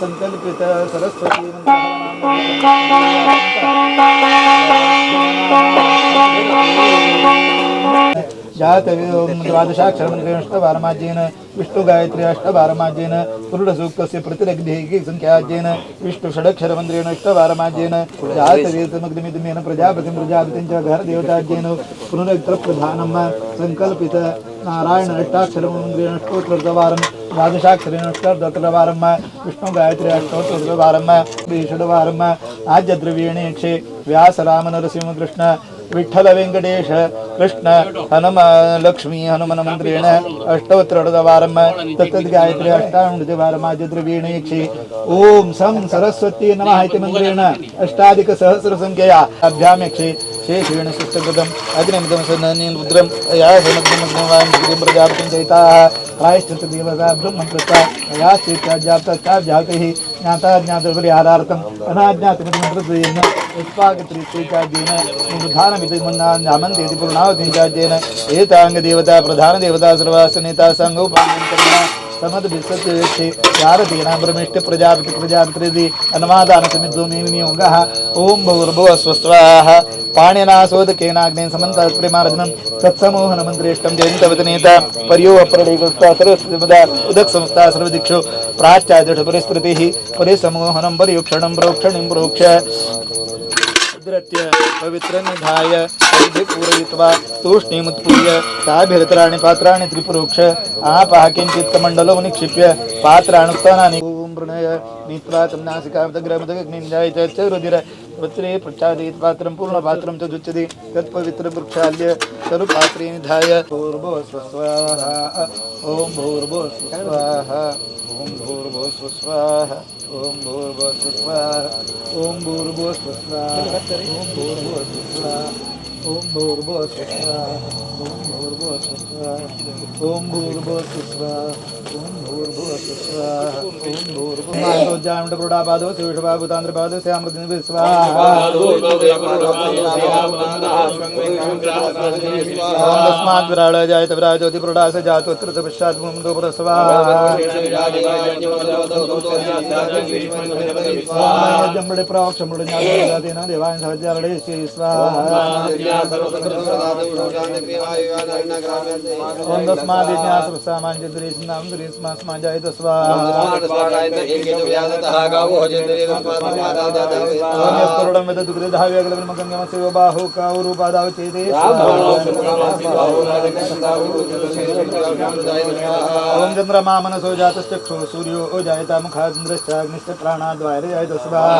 Speaker 1: संकल्पित सरस्वती जातद्वादशाक्षरमन्त्रेण विष्णु गायत्री अष्टवारमाज्येन पुरुषसूक्तस्य प्रतिरग्निः संख्याज्येन विष्णु षडक्षरमन्त्रेण अष्टवारमाज्येन जातवेदमग्निमिदमेन प्रजापतिं प्रजापतिं च घरदेवताज्येन पुनरग्रप्रधानं संकल्पित नारायण अष्टाक्षरमन्त्रेण अष्टोत्तरवारं द्वादशाक्षरेण अष्टोत्तरवारं विष्णु गायत्री अष्टोत्तरवारं षड्वारं आद्यद्रव्येणेक्षे व्यास राम नरसिंह कृष्ण विठ्ठल वेंकटेश कृष्ण हनुम लक्ष्मी हनुमन मंत्रेण अष्टोत्तरवारं तत्तद् गायत्री अष्टामृतवारं आद्यद्रव्येणेक्षे ओम सं सरस्वती नमः इति मंत्रेण अष्टाधिकसहस्रसंख्यया अभ्यामेक्षे शेषेण सुस्तकृतम् अग्निमिदं सन्ननीं रुद्रं यासमग्निमग्निवां प्रजापतिं चैताः प्रायश्चित्तदेवता ब्रह्मकृता याश्चेत्याज्ञातश्चाज्ञातिः ज्ञाता ज्ञातपरिहारार्थम् अनाज्ञातिमन्त्रद्वयेन यत्पाकत्रित्वैकाद्येन प्रधानमिति मन्नामन्तेति पूर्णावतिचाद्येन एताङ्गदेवता प्रधानदेवता सर्वासनेता साङ्गोपाङ्गं समद्भिसत्यवेक्षे भारतीनां परमेष्ट प्रजापति प्रजापतिरिति अन्वादानसमिद्धो मे विनियोगः। ॐ भूर्भुवः स्वस्वाहा पाणिनासोदकेनाग्नेन समन्तात्प्रेमार्जनं तत्समोहनमन्त्रेष्टं जयन्तवतनेता पर्योपप्रलयगस्ता सर्वसमुदा उदकसंस्था सर्वदिक्षु प्राच्यादिषु परिसमोहनं पर्युक्षणं प्रोक्षणिं प्रोक्ष उद्रत्य पवित्रनिधाय पूरयित्वा तूष्णीमुत्पूर्य ताभिरतराणि पात्राणि त्रिप्रोक्ष आपः किञ्चित् कमण्डलो निक्षिप्य पात्राणुत्थानानि ॐ प्रणय नीत्वा तं नासिकामदग्रमदग्निं जायते च रुधिर वत्रे प्रक्षालयित पात्रं पूर्णपात्रं च दुच्यते तत्पवित्रं प्रक्षाल्य तरुपात्रे निधाय भूर्भुवः स्वाहा। ॐ भूर्भुवः स्वाहा। ॐ भूर्भुवः स्वाहा। ॐ भूर्भुवः स्वाहा। ॐ भूर्भुवः स्वाहा। ॐ भूर्भुवः स्वाहा। ॐ भूर्भुवः स्वाहा। ॐ भूर्भुवः स्वाहा। ॐ भूर्भुवः स्वाहा। ॐ भूर्भुवः स्वाहा। ॐ भूर्भुवः जामण्डप्रोडापादो शिवषभाभूतान्द्रपादो श्यामृतिनिभि स्वाहा। तस्मात् विराळ जायत विराजोति प्रोडास जातोऽत्र पश्चात् भूमो स्वाहा। जम्बडे प्रोक्षमृड ज्ञातेन देवाय सहजारणे श्री स्वाहा। ॐ तस्मात् ज्ञाससामान्यद्रीस्नामद्रीस्मास्माजायत स्वाहा। बाहु काऊरुपादाव चेते ॐ चन्द्रमा मनसो जातश्चक्षुः सूर्यो जायता मुखाचन्द्रश्चाग्निश्च प्राणाद्वायर्जायत स्वाहा।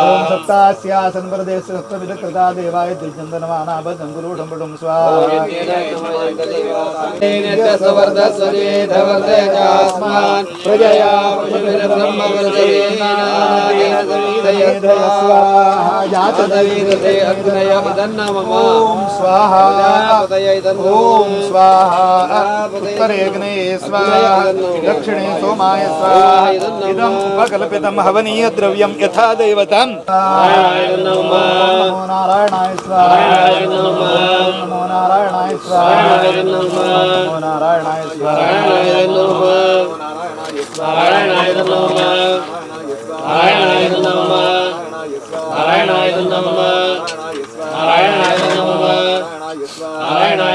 Speaker 1: ॐ सप्तास्यासन् प्रदेश सप्तविधकृता देवाय द्विचन्दनमानाबद्धं गुरुषं स्वाहा। ॐ स्वाहा। ॐ स्वाहा। उत्तरे अग्नये स्वाहा। दक्षिणे सोमाय स्वाहा। इदम् उपकल्पितं हवनीय द्रव्यं यथा दैवतं। नमो नारायणाय स्वाहा। नमो नारायणाय स्वाहा। नमो नारायणाय स्वाहा।
Speaker 4: नारायणाय नमः। नारायणाय नमः। नारायणाय नमः। नारायणाय नमः।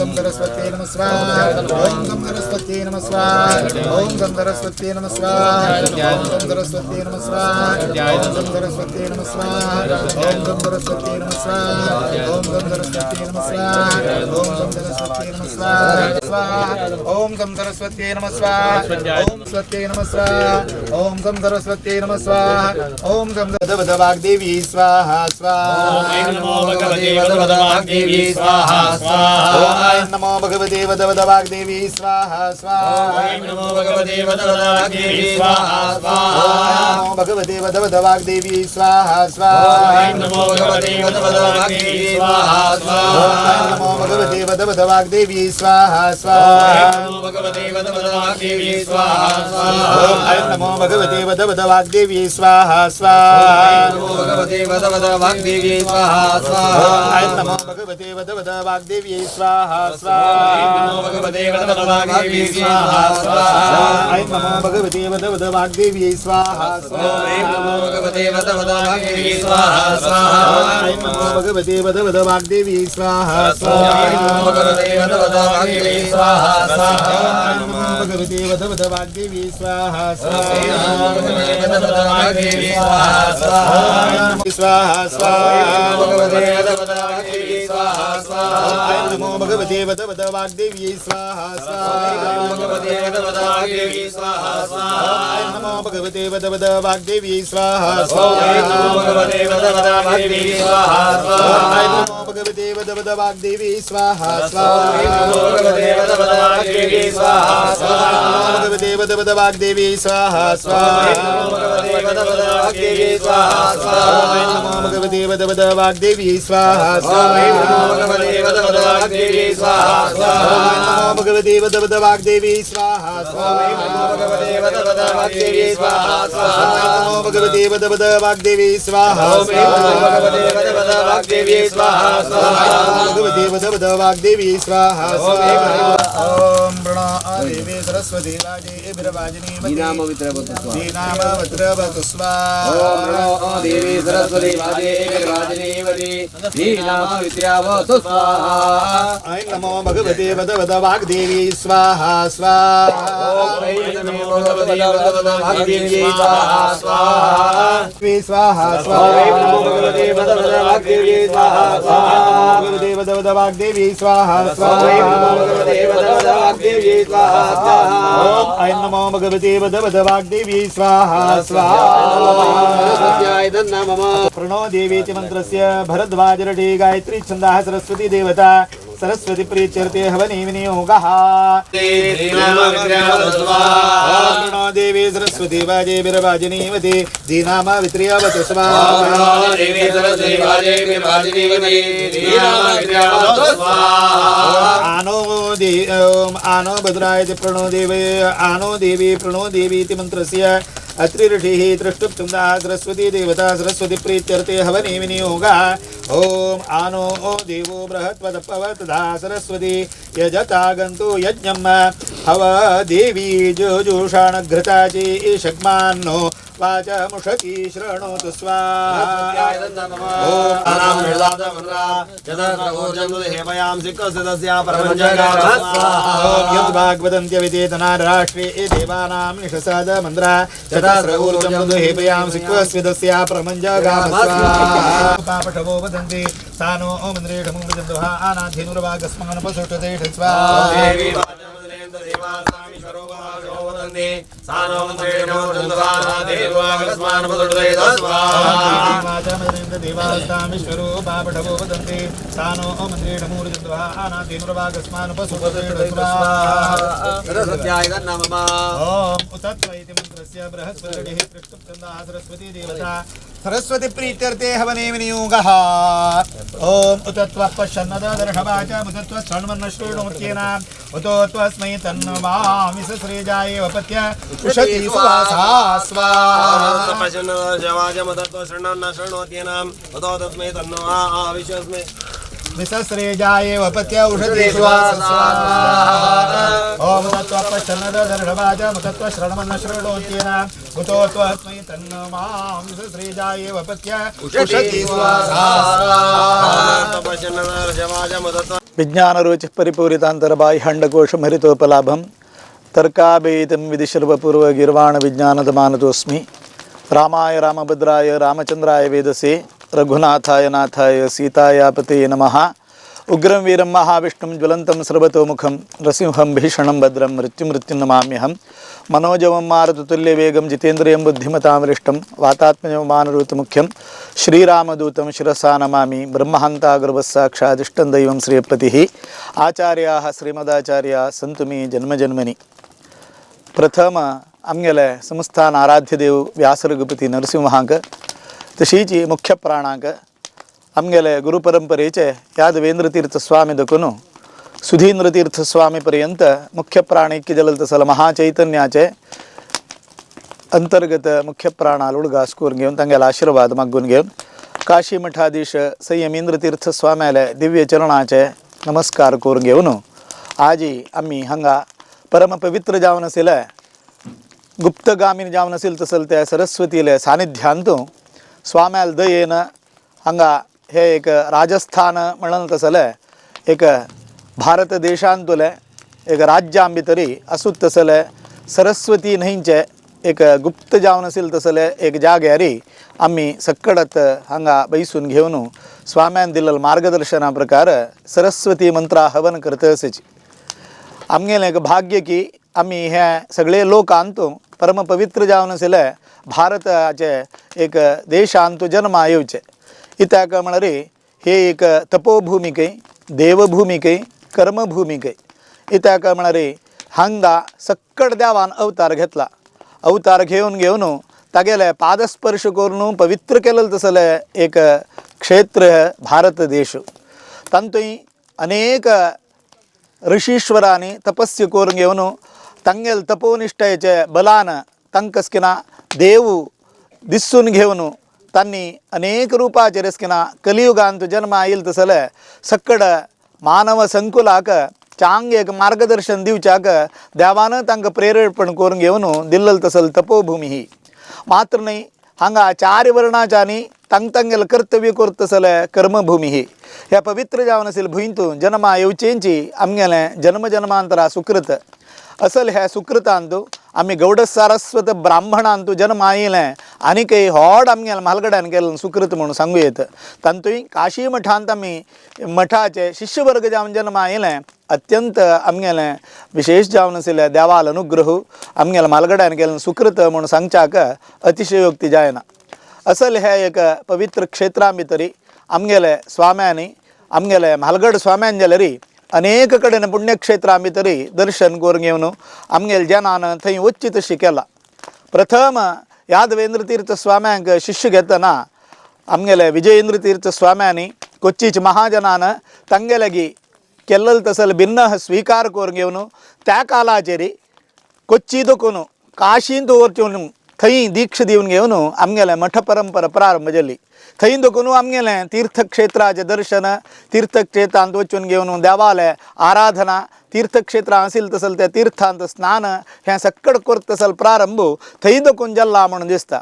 Speaker 1: सं सरस्वत्यै नमः स्वाहा। ॐ सं सरस्वत्यै नमः स्वाहा। ॐ सं सरस्वत्यै नमः स्वाहा। ॐ सं सरस्वत्यै नमः स्वाहा। ॐ सं सरस्वत्यै नमः स्वाहा। ॐ सं सरस्वत्यै नमः स्वाहा। ॐ सं सरस्वत्यै नमः स्वाहा। ॐ सं सरस्वत्यै नमः स्वाहा। ॐ सं सरस्वत्यै नमः स्वाहा। ॐ स्वत्यै नमः स्वाहा। ॐ सं सरस्वत्यै नमः स्वाहा। ॐ सं वद वाग्देवी स्वाहा स्वाहा।
Speaker 4: ॐ नमो भगवते वद वाग्देवी स्वाहा स्वाहा।
Speaker 1: ॐ नमो भगवते वद वाग्देवी स्वाहा स्वाहा।
Speaker 4: ॐ नमो भगवते वद वाग्देवी स्वाहा स्वाहा।
Speaker 1: ॐ नमो भगवते वद वाग्देवी स्वाहा स्वाहा।
Speaker 4: ॐ नमो भगवते वद वाग्देवी स्वाहा स्वाहा।
Speaker 1: ॐ नमो भगवते वद वाग्देवी स्वाहा स्वाहा।
Speaker 4: ॐ नमो भगवते वद वाग्देवी स्वाहा स्वाहा।
Speaker 1: ॐ नमो भगवते वद वाग्देवी स्वाहा स्वाहा।
Speaker 4: ॐ नमो भगवते वद वाग्देवी स्वाहा स्वाहा।
Speaker 1: ॐ नमो भगवते वद वाग्देवी स्वाहा स्वाहा।
Speaker 4: ॐ नमो भगवते वद वाग्देवी स्वाहा स्वाहा।
Speaker 1: ॐ नमो भगवते वद वाग्देवी स्वाहा स्वाहा।
Speaker 4: ॐ नमो भगवते वद वाग्देवी स्वाहा स्वाहा।
Speaker 1: ॐ नमो भगवते वद वाग्देवी स्वाहा स्वाहा।
Speaker 4: ॐ नमो भगवते वद वाग्देवी स्वाहा स्वाहा।
Speaker 1: ॐ नमो भगवते वद वाग्देवी स्वाहा स्वाहा।
Speaker 4: ॐ नमो भगवते वद वाग्देवी स्वाहा स्वाहा।
Speaker 1: स्वाहा स्वाहा।
Speaker 4: भगवते वद वाग्देवी स्वाहा स्वाहा।
Speaker 1: ॐ नमो भगवते वद वाग्देवी स्वाहा स्वाहा।
Speaker 4: भगवते वद वाग्देवी स्वाहा स्वाहा।
Speaker 1: ॐ नमो भगवते वद वाग्देवी स्वाहा
Speaker 4: ॐ
Speaker 1: स्वाहा।
Speaker 4: नमो भगवते वद वाग्देवी स्वाहा स्वाहा।
Speaker 1: ॐ नमो भगवते वद वाग्देवी स्वाहा स्वाहा।
Speaker 4: ॐ नमो भगवते वद वाग्देवी स्वाहा स्वाहा।
Speaker 1: भगवते वद वाग्देवी स्वाहा स्वाहा।
Speaker 4: ॐ नमो भगवते वद वाग्देवी स्वाहा स्वाहा।
Speaker 1: ॐ नमो भगवते वद वाग्देवी स्वाहा स्वाहा।
Speaker 4: ॐ नमो भगवते वद वाग्देवी स्वाहा स्वाहा।
Speaker 1: ॐ नमो भगवते वद वाग्देवी स्वाहा स्वाहा।
Speaker 4: ॐ नमो भगवते वद वाग्देवी स्वाहा स्वाहा।
Speaker 1: नमो भगवते वद वाग्देवी स्वाहा
Speaker 4: ॐ नमो भगवते वद वाग्देवी स्वाहा स्वाहा।
Speaker 1: भगवते वद वाग्देवी स्वाहा स्वाहा। ॐ प्रणो देवी सरस्वती वाजेभिर्वाजिनीवती दीनामवित्रवतु स्वाहा।
Speaker 4: ॐ प्रणो देवी सरस्वती वाजेभिर्वाजिनीवती दीनामवित्रवतु स्वाहा।
Speaker 1: ऐं नमो भगवते वद वाग्देवी स्वाहा स्वाहा।
Speaker 4: ॐ नमो भगवते वद वाग्देवी स्वाहा स्वाहा।
Speaker 1: स्वाहा स्वाहा।
Speaker 4: ॐ नमो भगवते वद वाग्देवी स्वाहा स्वाहा।
Speaker 1: भगवते वद वाग्देवी स्वाहा स्वाहा।
Speaker 4: ॐ नमो भगवते वद वाग्देवी स्वाहा स्वाहा।
Speaker 1: ॐ ऐं नमो भगवते वद वाग्देवी स्वाहा स्वाहा। प्रणो देवीति मन्त्रस्य भरद्वाजरटी गायत्री छन्दः सरस्वती देवता सरस्वती प्रीत्यर्थे हवने विनियोगः। प्रणो देवी सरस्वती वाजेभिर्वाजिनीवती दीनामवित्र्यवतु स्वाहा। आनो आनो भद्रायति प्रणो देवी आनो देवी प्रणो देवीति मन्त्रस्य अत्रिऋषिः त्रिष्टुप् सरस्वती देवता सरस्वती प्रीत्यर्थे हवने विनियोगः। ॐ आनो देवो बृहत्पदपवतधा सरस्वती यजता गन्तु यज्ञं हव देवी जुजुषाणघृताची शग्मान्नो वाचमुषती शृणोतु स्वाहा। ॐ यद्वाग्वदन्त्यविदेतनाराष्ट्रे देवानां निषसाद मन्द्रा चतस्र ऊर्जं दुहेपयां सिक्वस्विदस्या प्रमञ्जगामस्वाहा। पापठवो वदन्ति सानो ओमन्द्रेढमुजन्दुहा आनाधेनुर्वागस्मनुपसुष्टते स्वाहा। देवास्तामीश्वरो पापठवो वदन्ति सानो ओमन्द्रेढमुजन्दुहा आनाधेनुर्वागस्मानुपसुष्टते स्वाहा। ॐ उतत्व इति मन्त्रस्य बृहस्पतिः त्रिष्टुप् छन्दः सरस्वती देवता सरस्वती प्रीत्यर्थे हवने विनियोगः। ॐ उतत्वः पश्यन्नदर्शवाचम् उतत्वः शृण्वन्न शृणोत्येन उतो त्वस्मै तन्वामि सश्रेजाय वपत्य उषति सुवासा स्वाहा। विसस्रेजाये वपत्य उषधे स्वाहा। ओम तत्त्वपश्चन्नदर्शवाच मुखत्वश्रणमन्न शृणोत्येन कुतो त्वस्मै तन्नमां विसस्रेजाये वपत्य उषधे स्वाहा। विज्ञानरुचि परिपूरितान्तरबाह्यांडकोशं हरितोपलाभं तर्काभेदं विधिशर्वपूर्व गिर्वाण विज्ञानदमानतोऽस्मि। रामाय रामभद्राय रामचंद्राय वेदसे रघुनाथाय नाथाय सीतायापते नमः। उग्रं वीरं महाविष्णुं ज्वलन्तं सर्वतोमुखं नृसिंहं भीषणं भद्रं मृत्युमृत्युं नमाम्यहं। मनोजवं मारुततुल्यवेगं जितेन्द्रियं बुद्धिमतां वरिष्ठं वातात्मजं मानरूतमुख्यं श्रीरामदूतं शिरसा नमामि। ब्रह्महन्तागुरुवस्साक्षादिष्टं दैवं श्रीपतिः आचार्याः श्रीमदाचार्याः सन्तु मे जन्मजन्मनि। प्रथम आमगेले संस्थान आराध्य देव व्यासरघुपती नरसिंहांक तशीच मुख्य प्राणांक आमगेले गुरुपरंपरेचे यादवेंद्रतीर्थ स्वामी दकून सुधींद्रतीर्थ स्वामी पर्यंत मुख्य प्राणैक्य जलल तसल महाचैतन्याचे अंतर्गत मुख्य प्राणाल उडगास करून घेवन तांगेले आशीर्वाद मागून घेवन काशी मठाधीश संयमेंद्रतीर्थ स्वाम्याले दिव्य चरणाचे नमस्कार करून घेवन आजी आमी हांगा परमपवित्र जावन आशिल्ले गुप्तगामिनी जावन आशिल्ले तसल त्या सरस्वतीले सानिध्यांतू स्वाम्याल दयेन हांगा हे एक राजस्थान म्हणून तसले एक भारत देशांतुले एक राज्यां भितरी आसूत तसले सरस्वती न्हंयचे एक गुप्त जावन आशिल्ले तसले एक जाग्यारी आमी सक्कडत हांगा बैसून घेवन स्वाम्यान दिल्ले मार्गदर्शना प्रकार सरस्वती मंत्रा हवन करत आसची। आमगेलें एक भाग्य की आमी हे सगळे लोकांतू परमपवित्र जावन आशिल्ले भारताचे एक देशांतू जन्मा येवचे। कित्याक म्हळ्यार हे एक तपोभूमिके देवभूमिके कर्मभूमिके। कित्याक म्हळ्यार हांगा सक्कड देवान अवतार घेतला। अवतार घेवन घेवन तागेले पादस्पर्श करून पवित्र केलें तसलें एक क्षेत्र भारत देश। तातूंत अनेक ऋषीश्वरांनी तपस्य करून घेवन तांगेले तपोनिष्ठेचे बलान तांकां किना देव दिसून घेवन तांणी अनेक रुपाचेर किना कलियुगांत जन्म आयल तसले सक्कड मानव संकुलाक चांग एक मार्गदर्शन दिवच्याक देवान तांकां प्रेरणपण करून घेवन दिल्लल तसल तपोभूमी ही। मात्र न्हय हांगा चार वर्णाच्यानी तांग तांगेले कर्तव्य करत तसले कर्मभूमी ही। ह्या पवित्र जावन आशिल्ले भुंयतून जन्मा येवचेंची आमगेलें जन्म जन्मांतरा सुकृत असल ह्या सुकृतांतू आमी गौड सारस्वत ब्राह्मणांतू जन्म आयिल्लें आनीकय व्हड आमगेलें म्हालगड्यान केल्लें सुकृत म्हणून सांगू येत। तातूंत काशी मठांत आमी मठाचे शिष्यवर्ग जावन जन्म आयिल्लें अत्यंत आमगेलें विशेष जावन आशिल्लें देवाल अनुग्रह आमगेलें म्हालगड्यान केल्लें सुकृत म्हणून सांगच्याक अतिशयोक्ती जायना। असल हे एक पवित्र क्षेत्रां भितरी आमगेले स्वाम्यांनी आमगेले म्हालगड स्वाम्यान जाल्यार अनेक कडेन पुण्यक्षेत्रां भितरी दर्शन करून घेवन आमगेले जनान थंय वच्ची तशी केला। प्रथम यादवेंद्रतीर्थ स्वाम्यांक शिष्य घेतना आमगेले विजयेंद्रतीर्थ स्वाम्यांनी कोच्चीच महाजनान तांगेले केल्लल तसल भिन्न स्वीकार करून घेवन त्या कालाचेर कोच्ची दकून काशींत वचून थंय दीक्ष दिवन घेवन आमगेले मठ परंपरा प्रारंभ जाली। थंय दकून आमगेलें तीर्थक्षेत्राचें दर्शन तीर्थक्षेत्रांत वचून घेवन देवाले आराधना तीर्थक्षेत्रां आशिल्लें तसल त्या तीर्थांत स्नान हें सक्कड करत तसल प्रारंभ थंय दकून जाला म्हणून दिसता।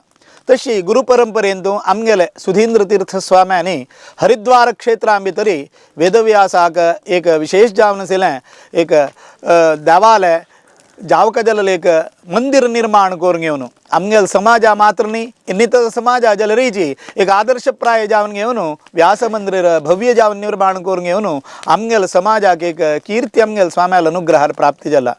Speaker 1: तशी गुरुपरंपरेन आमगेले सुधींद्र तीर्थ स्वाम्यांनी हरिद्वार क्षेत्रां भितरी वेदव्यासाक एक विशेष जावन आशिल्लें एक देवालय जावका जालें एक मंदिर निर्माण करून घेवन आमगेले समाजा मात्र न्ही इन्नितर समाजा जाल्यारीची एक आदर्शप्राय जावन घेवन व्यास मंदिर भव्य जावन निर्माण करून घेवन आमगेले समाजाक एक कीर्ती आमगेले स्वाम्याल अनुग्रहार प्राप्ती जाला।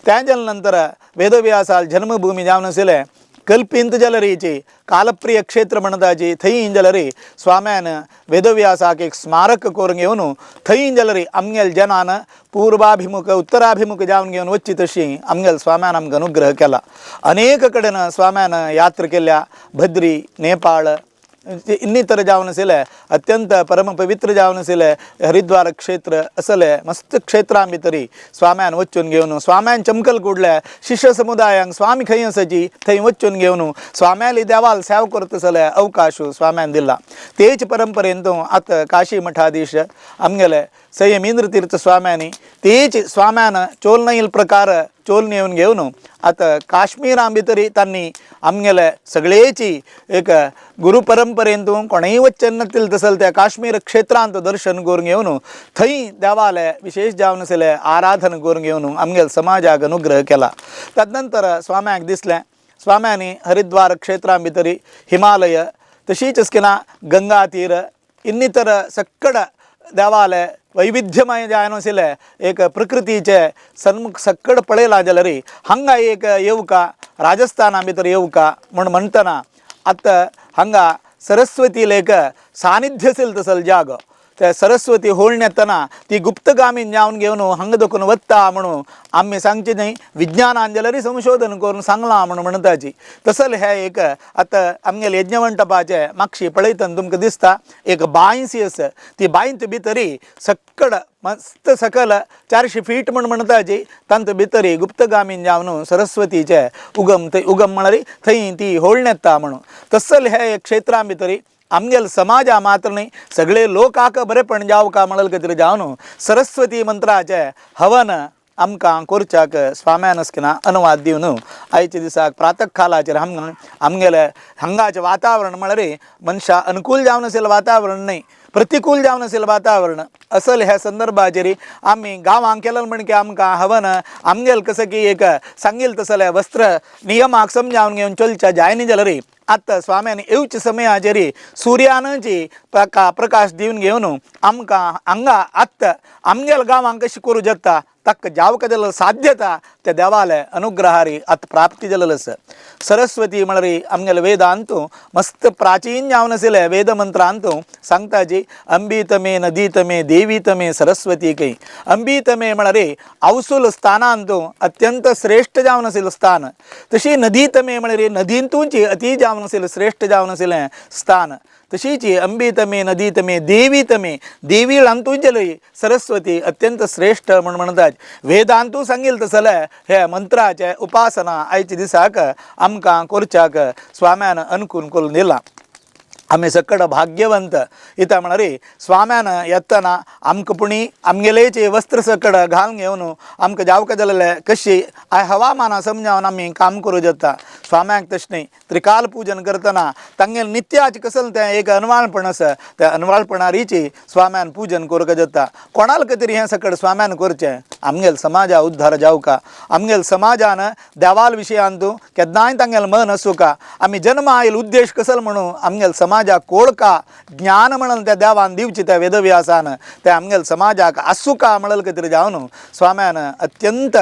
Speaker 1: त्या जाल्या नंतर वेदव्यासाल जन्मभूमी जावन आशिल्लें कल्पींत जाल्यारीची कालप्रिय क्षेत्र म्हणटाची थंय जाल्यारी स्वाम्यान वेदव्यासाक एक स्मारक करून घेवन थंय जाल्यारी आमगेले जनान पूर्वाभिमुख उत्तराभिमुख जावन घेवन वच्ची तशी आमगेले स्वाम्यान आमकां अनुग्रह केला। अनेक कडेन स्वाम्यान यात्रा केल्या भद्री नेपाळ ಇನ್ನಿತರ जावन आशिल्लें अत्यंत परमपवित्र जावन आशिल्लें हरिद्वार क्षेत्र असलें मस्त क्षेत्रां भितरी स्वाम्यान वचून घेवन स्वाम्यान चमकल कुडले शिष्य समुदायांक स्वामी खंय आसाची थंय वचून घेवन स्वाम्याली देवाल सेव करता जाल्यार अवकाश स्वाम्यान दिला. तेच परंपरेन तो आतां काशी मठाधीश आमगेले संयमींद्र तीर्थ स्वाम्यांनी तेच स्वाम्यान चोलनईल प्रकार चोल येवन घेवन आतां काश्मीरा भितरी तांणी आमगेले सगळेची एक गुरु परंपरेन तूं कोणेय वचन नातील तसल त्या काश्मीर क्षेत्रांत दर्शन करून घेवन थंय देवाले विशेष जावन आशिल्लें आराधन करून घेवन आमगेले समाजाक अनुग्रह केला. तदनंतर स्वाम्याक दिसलें स्वाम्यांनी हरिद्वार क्षेत्रां भितरी हिमालय तशीच किना गंगा तीर ಇನ್ನಿತರ ಸಕ್ಕಡ देवालय वैविध्यमय जावन आशिल्लें एक प्रकृतीचे सन्मुख सक्कड पळयलां जाल्यार हांगा एक येवका राजस्थाना भितर येवका म्हूण म्हणटना आतां हांगा सरस्वती एक सानिध्य आशिल्लें तसलो जागो त्या सरस्वती होळण येतना ती गुप्तगामीन जावन घेवन हांगा दखून वता म्हणून आमी सांगचें न्हय विज्ञानान जाल्यार संशोधन करून सांगलां म्हणून म्हणटाची. तसलें हें एक आतां आमगेलें यज्ञमंटपाचें मागशी पळयतना तुमकां दिसता एक बांयसी आसा ती बांयत भितरी सक्कड मस्त सकल 400 फीट म्हूण म्हणटाची तांत भितरी गुप्तगामीन जावन सरस्वतीचें उगम थंय उगम म्हळ्यार थंय ती होळण येता म्हणून. तसलें हें एक क्षेत्रां भितरी आमगेले समाजा मात्र न्हय सगळे लोकाक बरेपण जावका म्हणल खातीर जावन सरस्वती मंत्राचें हवन आमकां करच्याक स्वाम्यान अस्किना अनुवाद दिवन आयच्या दिसाक प्रातः कालाचेर हांगा आमगेले हांगाचें वातावरण म्हळ्यार मनशा अनुकूल जावन आशिल्लें वातावरण न्हय प्रतिकूल जावन आशिल्लें वातावरण असल ह्या संदर्भाचेर आमी गांवांक केलें म्हण की आमकां हवन आमगेलें कसं की एक सांगील तसलें वस्त्र नियमाक समजावन घेवन चलच्या जायना जाल्यार आतां स्वाम्यान येवच्या समयाचेर सुर्यानची प्रकाश दिवन घेवन आमकां हांगा आत्तां आमगेल्या गांवांक कशें करूं जाता ताका जावका जाल्यार साध्यता त्या देवाले अनुग्रहारी आतां प्राप्ती जालेलो आसा. सरस्वती म्हळ्यार आमगेले वेदांत मस्त प्राचीन जावन आशिल्ले वेदमंत्रांत सांगता जी अंबीतमे नदीतमे देवीतमे सरस्वती कै. अंबीतमे म्हळ्यार अवसूल स्थानांत अत्यंत श्रेष्ठ जावन आशिल्लें स्थान. तशी नदीतमे म्हळ्यार नदींतूंची अती जावन आशिल्लें श्रेष्ठ जावन आशिल्लें स्थान. तशीच अंबीतमे नदीतमे देवीतमे देवी हातूंतली सरस्वती अत्यंत श्रेष्ठ म्हूण म्हणटात. वेदांतू सांगील तसलें हे मंत्राचे उपासना आयच्या दिसाक आमकां करच्याक स्वाम्यान अनुकूल करून दिलां. आमी सकड भाग्यवंत इता म्हळ्यार स्वाम्यान येतना आमकां पुणी आमगेलेचे वस्त्र सकड घालून घेवन आमकां जावका जालेलें कशी हवामाना समजावन आमी काम करूं जाता. स्वाम्याक तशें न्हय त्रिकाल पूजन करतना तांगेलें नित्याचें कसलें तें एक अनवाळपण आसा त्या अनवाळपणारीची स्वाम्यान पूजन करूंक जाता. कोणाल खातीर हें सकड स्वाम्यान करचें आमगेले समाजा उद्धार जावका आमगेले समाजान देवाल विशयांत केन्नाय तांगेलें मन आसूका आमी जन्मा आयल उद्देश कसलो म्हणून आमगेले समाज कोळका ज्ञान म्हणून त्या देवान दिवची त्या वेदव्यासान त्या आमगेले समाजाक आसूका म्हणल खातीर जावन स्वाम्यान अत्यंत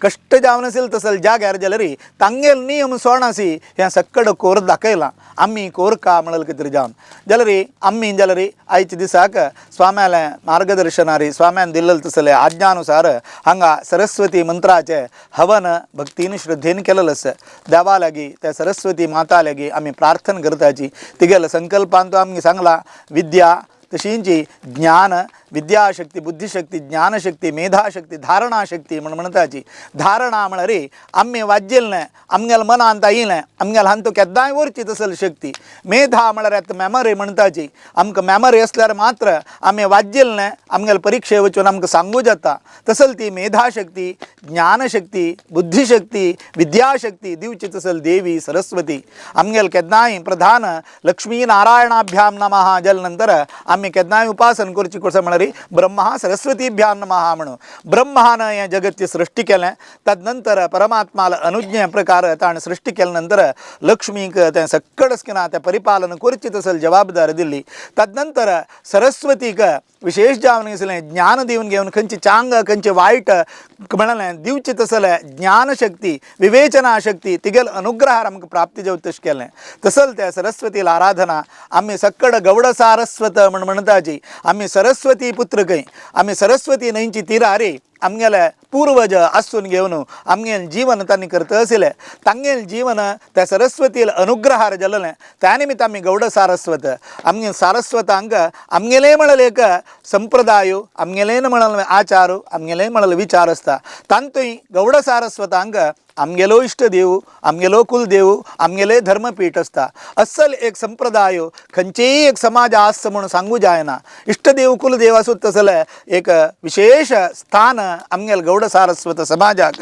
Speaker 1: कश्ट जावन आशिल्लें तसलें जाग्यार जाल्यार तांगेले नियम सोणासी हें सक्कड कोर दाखयलां आमी कोरका म्हणल खातीर जावन जाल्यार आमी जाल्यार आयच्या दिसाक स्वाम्यालें मार्गदर्शनारी स्वाम्यान दिल्लें तसलें आज्ञानुसार हांगा सरस्वती मंत्राचें हवन भक्तीन श्रद्धेन केलेलें आसा. देवा लागीं त्या सरस्वती माता लागीं आमी प्रार्थना करताची तिगेल्या संकल्पान तो आमकां सांगलां विद्या तशींची ज्ञान विद्याशक्ती बुद्धिशक्ती ज्ञानशक्ती मेधाशक्ती धारणाशक्ती म्हण म्हणटाची. धारणा म्हळ्यार आमी वाज्जिल्लें आमगेल्या मनांत आयिल्लें आमगेल्या हांतू केन्नाय व्हरची तसली शक्ती. मेधा म्हळ्यार आतां मेमरी म्हणटाची आमकां मेमरी आसल्यार मात्र आमी वाज्जिल्लें आमगेल्या परिक्षे वचून आमकां सांगू जाता. तसली ती मेधाशक्ती ज्ञानशक्ती बुद्धिशक्ती विद्याशक्ती दिवची तसल देवी सरस्वती. आमगेले केन्नाय प्रधान लक्ष्मी नारायणाभ्याम नमः जाले नंतर आमी केन्नाय उपासन करची कसो म्हळ्यार ब्रह्मा सरस्वतीभ्याम नमः म्हणून ब्रह्मान हें जगतची सृष्टी केलें. तदनंतर परमात्माला अनुज्ञे प्रकार ताणें सृष्टी केले नंतर लक्ष्मीक तें सक्कड किना तें परिपालन करची तसल जबाबदारी दिली. तदनंतर सरस्वतीक विशेष जावन आसलें ज्ञान दिवन घेवन खंयची चांग खंयचें वायट म्हणलें दिवचें तसलें ज्ञानशक्ती विवेचना शक्ती तिगेल अनुग्रहार आमकां प्राप्ती जावं तशें केलें. तसल त्या सरस्वतीला आराधना आमी सक्कड गौड सारस्वत म्हण म्हणटाची आमी सरस्वती पुत्र खंय आमी सरस्वती न्हंयची तिरारी आमगेले पूर्वज आसून घेवन आमगेलें जीवन तांणी करता आशिल्लें तांगेलें जीवन त्या सरस्वतील अनुग्रहार जाल्लें. त्या निमित्त आमी गौड सारस्वत आमगे सारस्वतांक आमगेलें म्हणलें एक संप्रदाय, आमगेलें म्हणलें आचार, आमगेलें म्हणलें विचार आसता. तांतूय गौड सारस्वतांक आमगेलो इश्ट देव, आमगेलो कुलदेव, आमगेले धर्मपीठ आसता. अस्सल एक संप्रदाय खंयचेय एक समाज आसता म्हणून सांगू जायना. इश्टदेव कुलदेव आसूं तसलें एक विशेष स्थान आमगेले गौड सारस्वत समाजाक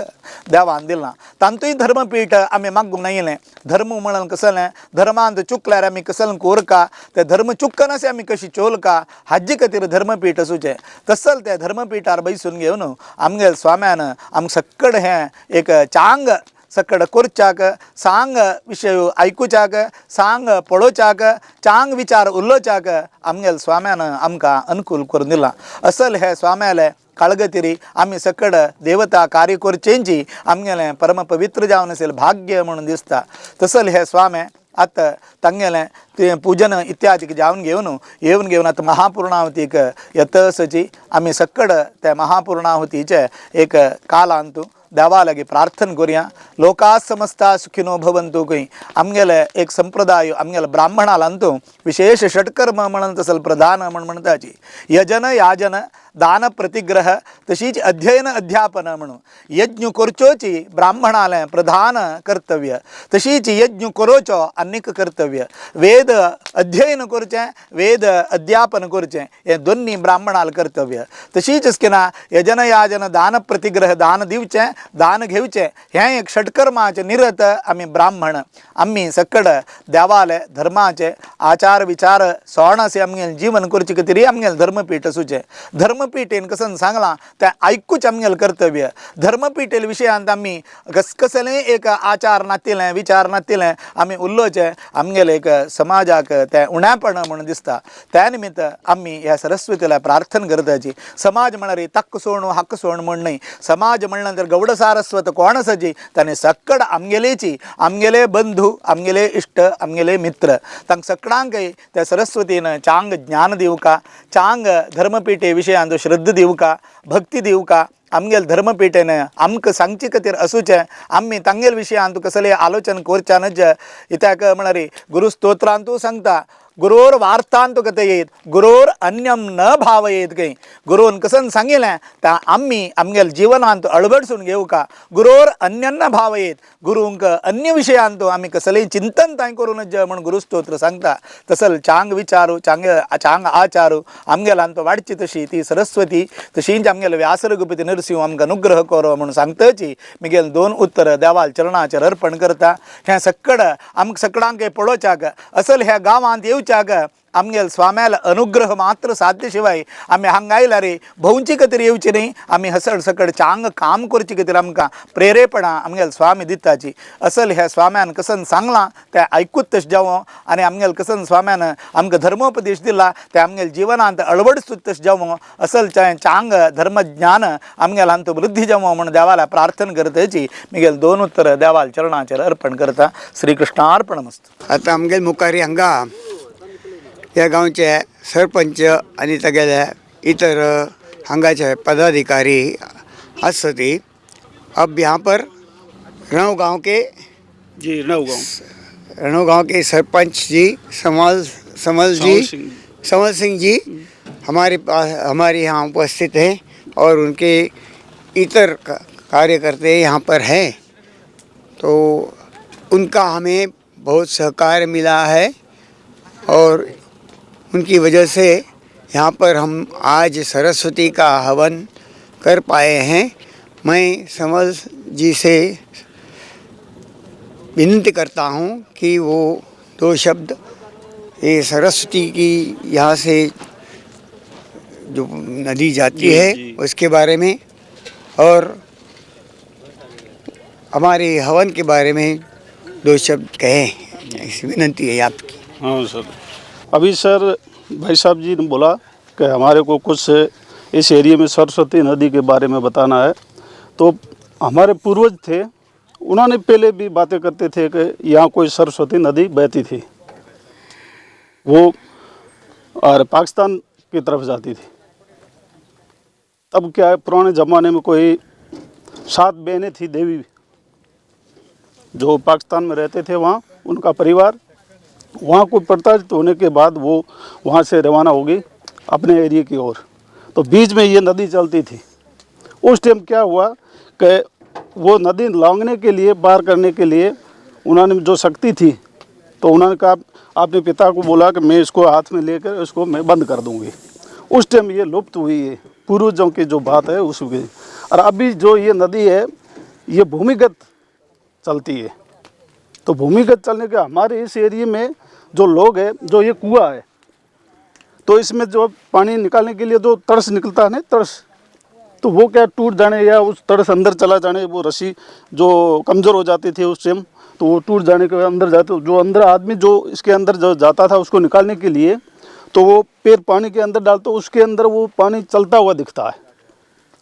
Speaker 1: देवान दिलां. तांतूय धर्मपीठ आमी मागूंक नायलें. धर्म म्हणून कसलें, धर्मांत चुकल्यार आमी कसलें कोरका, ते धर्म चुकनासे आमी कशी चोलका हाजे खातीर धर्मपीठ आसूचें. तसल ते धर्मपीठार बैसून घेवन आमगेले स्वाम्यान आमकां सक्कड हें एक चांग सकड कोरच्याक, सांग विशय आयकुच्याक, सांग पळोवच्याक, चांग विचार उलोवच्याक आमगेले स्वाम्यान आमकां अनुकूल करून दिलां. असल हे स्वाम्याले काळगतिरी आमी सकड देवता कार्य करचेंची आमगेलें परम पवित्र जावन आशिल्लें भाग्य म्हणून दिसता. तसल हे स्वामे आतां तांगेलें तें पुजन इत्यादी जावन घेवन येवन घेवन आतां महापूर्णावतीक येतसची आमी सकड त्या महापूर्णावतीचे एक कालांतू देवा लागीं प्रार्थना करुया. लोका समस्ता सुखिनो भवंतु खंय आमगेले एक संप्रदाय आमगेले ब्राह्मणालांतू विशेष षटकर्म म्हणून तसल प्रधान म्हण म्हणटाची यजन याजन दान प्रतिग्रह तशीच अध्ययन अध्यापन म्हणून यज्ञ करचोची ब्राह्मणालें प्रधान कर्तव्य, तशीच यज्ञ करोचो आनीक कर्तव्य, वेद अध्ययन करचें वेद अध्यापन करचें हें दोन्ही ब्राह्मणाल कर्तव्य. तशीच किना यजन याजन दान प्रतिग्रह दान दिवचें दान घेवचें हें एक षटकर्माचें निरत आमी ब्राह्मण आमी सकड देवाले धर्माचे आचार विचार सोण अशें आमगेलें जीवन करचे खातीर आमगेलें धर्मपीठ आसूचें. धर्मपीठेन कसं सांगलां तें आयकूच आमगेलें कर्तव्य. धर्मपीठेल विशयांत आमी कसलें एक आचार नातिलें विचार नातिलें आमी उलोवचें आमगेलें एक समाजाक तें उणेपण म्हणून दिसता. त्या निमित्त आमी ह्या सरस्वतीला प्रार्थना करताची. समाज म्हळ्यार तक्क सोण हक्क सोण म्हण न्हय, समाज म्हणल्यार तर गौड सारस्वत कोण आसाची ताणें सक्कड आमगेलेची आमगेले बंधू आमगेले इश्ट आमगेले मित्र तांकां सगळ्यांकय त्या सरस्वतीन चांग ज्ञान दिवका, चांग धर्मपीठे विशयांत श्रद्धा दिवका, भक्ती दिवका. आमगेले धर्मपीठेन आमकां सांगचे खातीर आसूचें आमी तांगेले विशयांत कसलें आलोचन करच्यानच कित्याक म्हळ्यार गुरुस्तोत्रांतू सांगता गुरोर वार्तांतु कथयेत गुरोर अन्यम न भावयेत खंय. गुरून कसन सांगिल्लें ता आमी आमगेले जिवनांत अळवडसून घेवका. गुरोर अन्यन न भावयेत, गुरूंक अन्य विशयांत आमी कसलें चिंतन तांय करूं नज म्हण गुरुस्तोत्र सांगता. तसल चांग विचारू चांग चांग आचारू आमगेलांत वाडची तशी ती सरस्वती तशींच आमगेले व्यास रघुपती नरसिंह आमकां अनुग्रह करो म्हणून सांगताची मिगेल दोन उत्तर देवाल चरणाचेर अर्पण करता. हें सक्कड आमकां सगळ्यांक पळोवच्याक असल ह्या गांवांत येवच्याक आमगेल स्वाम्याल अनुग्रह मात्र साध्य शिवाय आमी हांगा आयल्यार भोंवची खातीर येवची न्ही, आमी हसड सकड चांग काम करचे खातीर आमकां प्रेरेपणां आमगेल स्वामी दिताची. असल ह्या स्वाम्यान कसन सांगलां तें आयकूच तशें जावं आनी आमगेल कसन स्वाम्यान आमकां धर्मोपदेश दिला तें आमगेल जिवनांत अळवडसूच तशें जावं. असल चांग धर्मज्ञान आमगेल हांतू वृद्धी जावं म्हूण देवाला प्रार्थना करताची मिगेल दोन उत्तर देवाल चरणाचेर अर्पण करता. श्रीकृष्णार्पणमस्तु.
Speaker 5: आतां आमगेल मुखारी हांगा ह्या गांवचे सरपंच आनी तागेले इतर हांगाचे पदाधिकारी आसता ती. अब यहाँ पर रणव गांव के
Speaker 6: जी रणव गांव
Speaker 5: रणव गांव के सरपंच जी समल समल जी समल सिंह जी हमारे पास हमारे यहाँ उपस्थित हैं और उनके इतर कार्यकर्ते यहाँ पर हैं, तो उनका हमें बहुत सहकार मिला है और उनकी वजह से यहाँ पर हम आज सरस्वती का हवन कर पाए हैं। मैं समल जी से विनती करता हूँ कि वो दो शब्द ये सरस्वती की यहाँ से जो नदी जाती है उसके बारे में और हमारे हवन के बारे में दो शब्द कहें, ऐसी विनती है आपकी।
Speaker 6: हाँ सर, अभी सर भाई साहब जी ने बोला कि हमारे को कुछ इस एरिया में सरस्वती नदी के बारे में बताना है, तो हमारे पूर्वज थे उन्होंने पहले भी बातें करते थे कि यहाँ कोई सरस्वती नदी बहती थी, वो और पाकिस्तान की तरफ जाती थी। तब क्या है, पुराने ज़माने में कोई 7 बहनें थी देवी, जो पाकिस्तान में रहते थे। वहाँ उनका परिवार वहाँ को प्रताड़ित होने के बाद वो वहाँ से रवाना हो गई अपने एरिए की ओर। तो बीच में ये नदी चलती थी। उस टाइम क्या हुआ कि वो नदी लांघने के लिए, पार करने के लिए उन्होंने जो शक्ति थी, तो उन्होंने कहा, अपने पिता को बोला कि मैं इसको हाथ में लेकर इसको मैं बंद कर दूँगी। उस टाइम ये लुप्त हुई है, पूर्वजों की जो बात है उसकी। और अभी जो ये नदी है ये भूमिगत चलती है। तो भूमिगत चलने के हमारे इस एरिए में जो लोग हैं, जो ये कुआं है, तो इसमें जो पानी निकालने के लिए जो तरस निकलता है ना, तरस, तो वो क्या टूट जाने या उस तरस अंदर चला जाने, वो रस्सी जो कमज़ोर हो जाती थी उस टाइम, तो वो टूट जाने के अंदर जाते, जो अंदर आदमी जो इसके अंदर जो जाता था उसको निकालने के लिए, तो वो पैर पानी के अंदर डालते, उसके अंदर वो पानी चलता हुआ दिखता है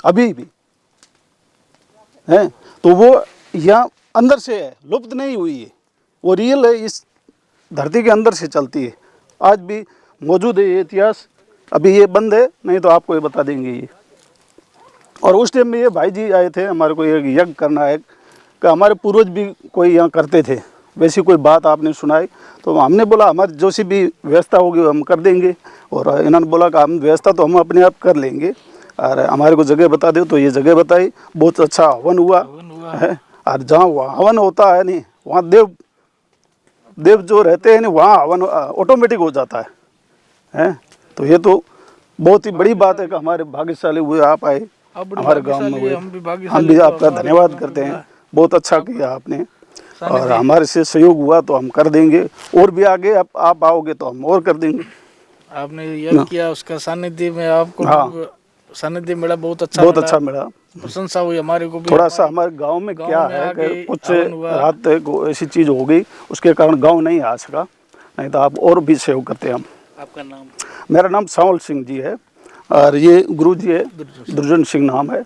Speaker 6: अभी भी है। तो वो यहाँ अंदर से है, लुप्त नहीं हुई है, वो रियल है, इस धरती के अंदर से चलती है, आज भी मौजूद है ये इतिहास। अभी ये बंद है, नहीं तो आपको ये बता देंगे ये। और उस टाइम में ये भाई जी आए थे, हमारे को एक यज्ञ करना है कि हमारे पूर्वज भी कोई यहाँ करते थे, वैसी कोई बात आपने सुनाई, तो हमने बोला हमारी जो सी भी व्यवस्था होगी हम कर देंगे। और इन्होंने बोला कि हम व्यवस्था तो हम अपने आप कर लेंगे, और हमारे को जगह बता दो, तो ये जगह बताई। बहुत अच्छा हवन हुआ है। और जहाँ हवन होता है नहीं, वहाँ देव देव जो रहते हैं नहीं, वहाँ हवन ऑटोमेटिक हो जाता है। तो ये तो बहुत ही बड़ी बात है कि हमारे भाग्यशाली हुए आप आए हमारे गांव में हुए। हम भी आपका धन्यवाद करते हैं, बहुत अच्छा किया आपने। और हमारे से सहयोग हुआ तो हम कर देंगे, और भी आगे आप आओगे तो हम और कर देंगे।
Speaker 7: आपने यह किया, उसका सानिध्य में आपको
Speaker 6: हाँ।
Speaker 7: सानिध्य मिला, बहुत अच्छा,
Speaker 6: बहुत अच्छा मिला,
Speaker 7: प्रशंसा हुई हमारे को भी।
Speaker 6: थोड़ा सा हमारे गांव में क्या है कि कुछ रात को ऐसी चीज़ हो गई, उसके कारण गांव नहीं आ सका, नहीं तो आप और भी सहयोग करते हैं हम।
Speaker 7: आपका नाम?
Speaker 6: मेरा नाम सांवल सिंह जी है, और ये गुरु जी है, दुर्जन सिंह नाम है।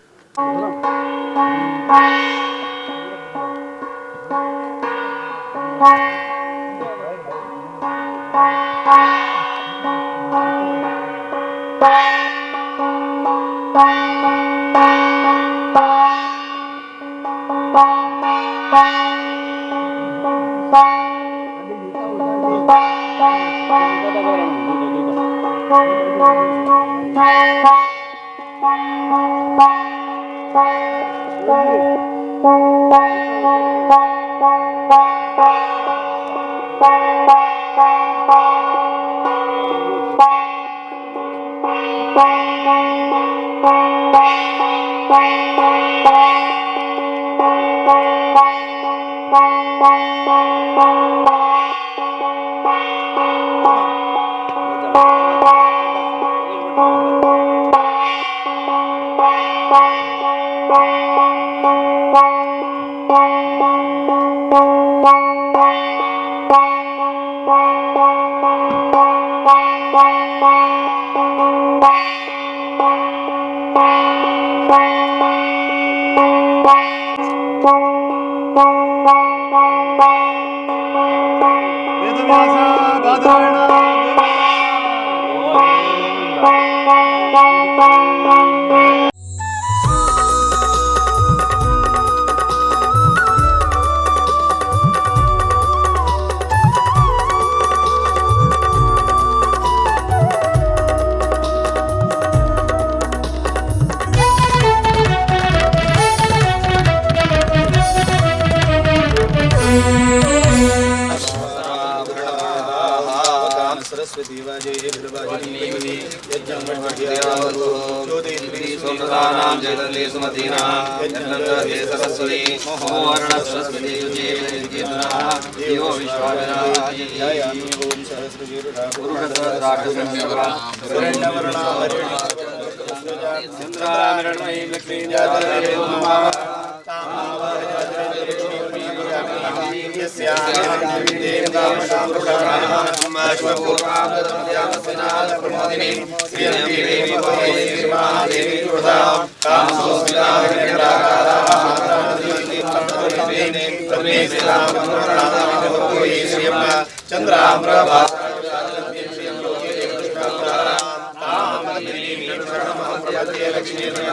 Speaker 8: Thank you.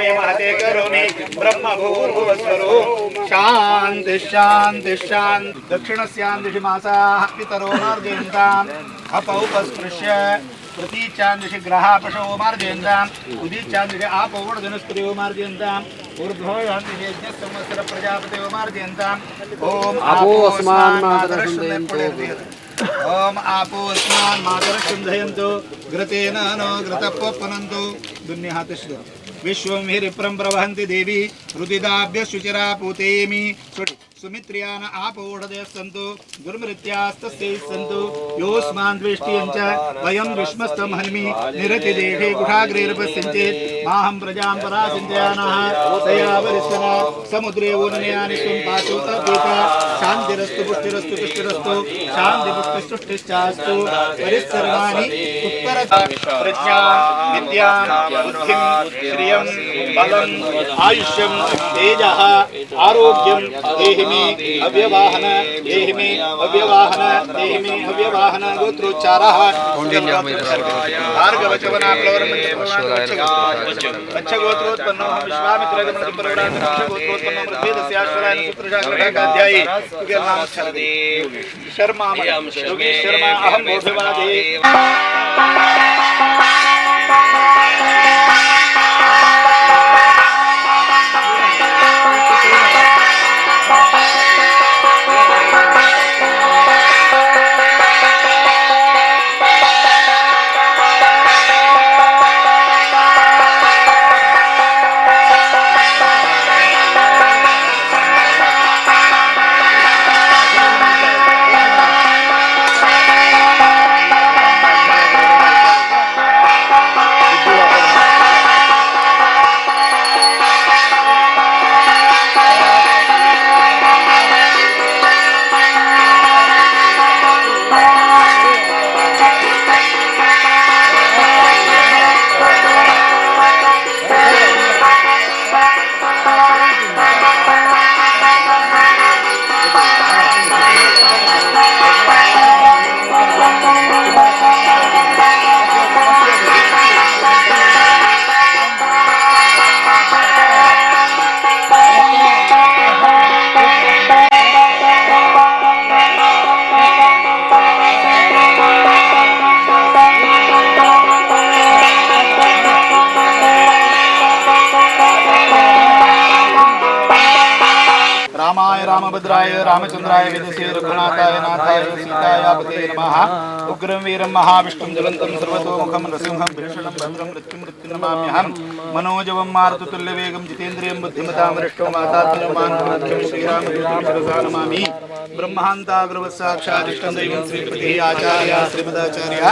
Speaker 1: मे महते करोमि ब्रह्म भूर्भुवस्वरो शांति शांति शांति। दक्षिणस्यां दिशि मासाः पितरो मार्जयन्ताम् अपौपस्पृश्य प्रतीच्यां दिशि ग्रहा पशवो मार्जयन्ताम् उदीच्यां दिशि आपो वनस्पतयो मार्जयन्ताम् ऊर्ध्वयां दिशि यज्ञः संवत्सर प्रजापतयो मार्जयन्ताम्। ॐ आपो अस्मान् मातरः ॐ आपो अस्मान् मातरः शुन्धयन्तु घृतेन नो घृतपप्पनन्तु दुन्यहातश्च विश्वं हिरिप्रं प्रवहन्ति देवी रुदिदाभ्य शुचिरा पूतेमि सुमित्र्यान आपोषधयः सन्तु दुर्मृत्यास्तस्यै सन्तु योऽस्मान् द्वेष्टियं च वयं विष्मस्तं हन्मि निरतिदेहे गुठाग्रेरपस्यञ्चेत् माहं प्रजां परासिञ्चयानः तया समुद्रे ओनयानि त्वं पातु तपीता शान्तिरस्तु पुष्टिरस्तु तुष्टिरस्तु शान्तिपुष्टिस्तुष्टिश्चास्तु परिसर्वाणि उत्तर प्रज्ञां विद्यां बुद्धिं श्रियं बलम् आयुष्यं तेजः आरोग्यं देहि मे अव्यवाहन देहि मे अव्यवाहन देहि मे अव्यवाहन गोत्रोच्चारः पञ्चगोत्रोत्पन्नो विश्वामित्रगोत्रोत्पन्नो ऋग्वेदस्याश्वरायण शर्मा शर्मा अहं बोधवादे। रामाय रामभद्राय रामचंद्राय वेदसे रघुनाथाय नाथाय सीताय पते नमः। उग्रं वीरं महाविष्णुं ज्वलन्तं सर्वतोमुखं नृसिंहं भीषणं भद्रं मृत्युं मृत्युं नमाम्यहं। मनोजवं मारुततुल्यवेगं जितेन्द्रियं बुद्धिमतां वरिष्ठं वातात्मजं श्रीरामदूतं शिरसा नमामि। ब्रह्मान्ताग्रवत्साक्षादिष्टं दैवं श्रीपतिः आचार्य श्रीमदाचार्य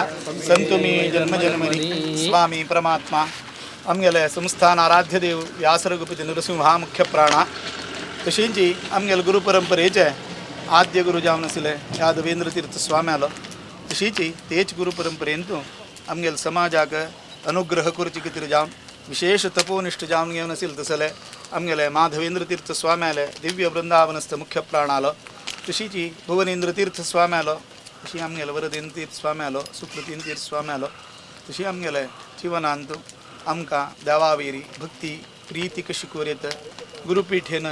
Speaker 1: सन्तु मे जन्म जन्मनि। स्वामी परमात्मा आमगेले संस्थान आराध्य देव व्यासरघुपति नृसिंह मुख्य प्राण तशींची आमगेले गुरु परंपरेचे आद्य गुरु जावन आशिल्ले यादवेंद्र तीर्थ स्वामी आलो तशीची तेच गुरु परंपरेंतू आमगेले समाजाक अनुग्रह करचे खातीर जावन विशेष तपोनिष्ठ जावन घेवन आशिल्ले तसले आमगेले माधवेंद्र तीर्थ स्वामी आले दिव्य वृंदावनस्थ मुख्य प्राण आलो तशीची भुवनेंद्र तीर्थ स्वामी आलो तशी आमगेले वरदेंद्र तीर्थ स्वामी आलो सुकृतीन तीर्थ स्वामी आलो तशी आमगेले जिवनांत आमकां देवावेरी भक्ती प्रीती कशी करूं येता गुरुपीठेन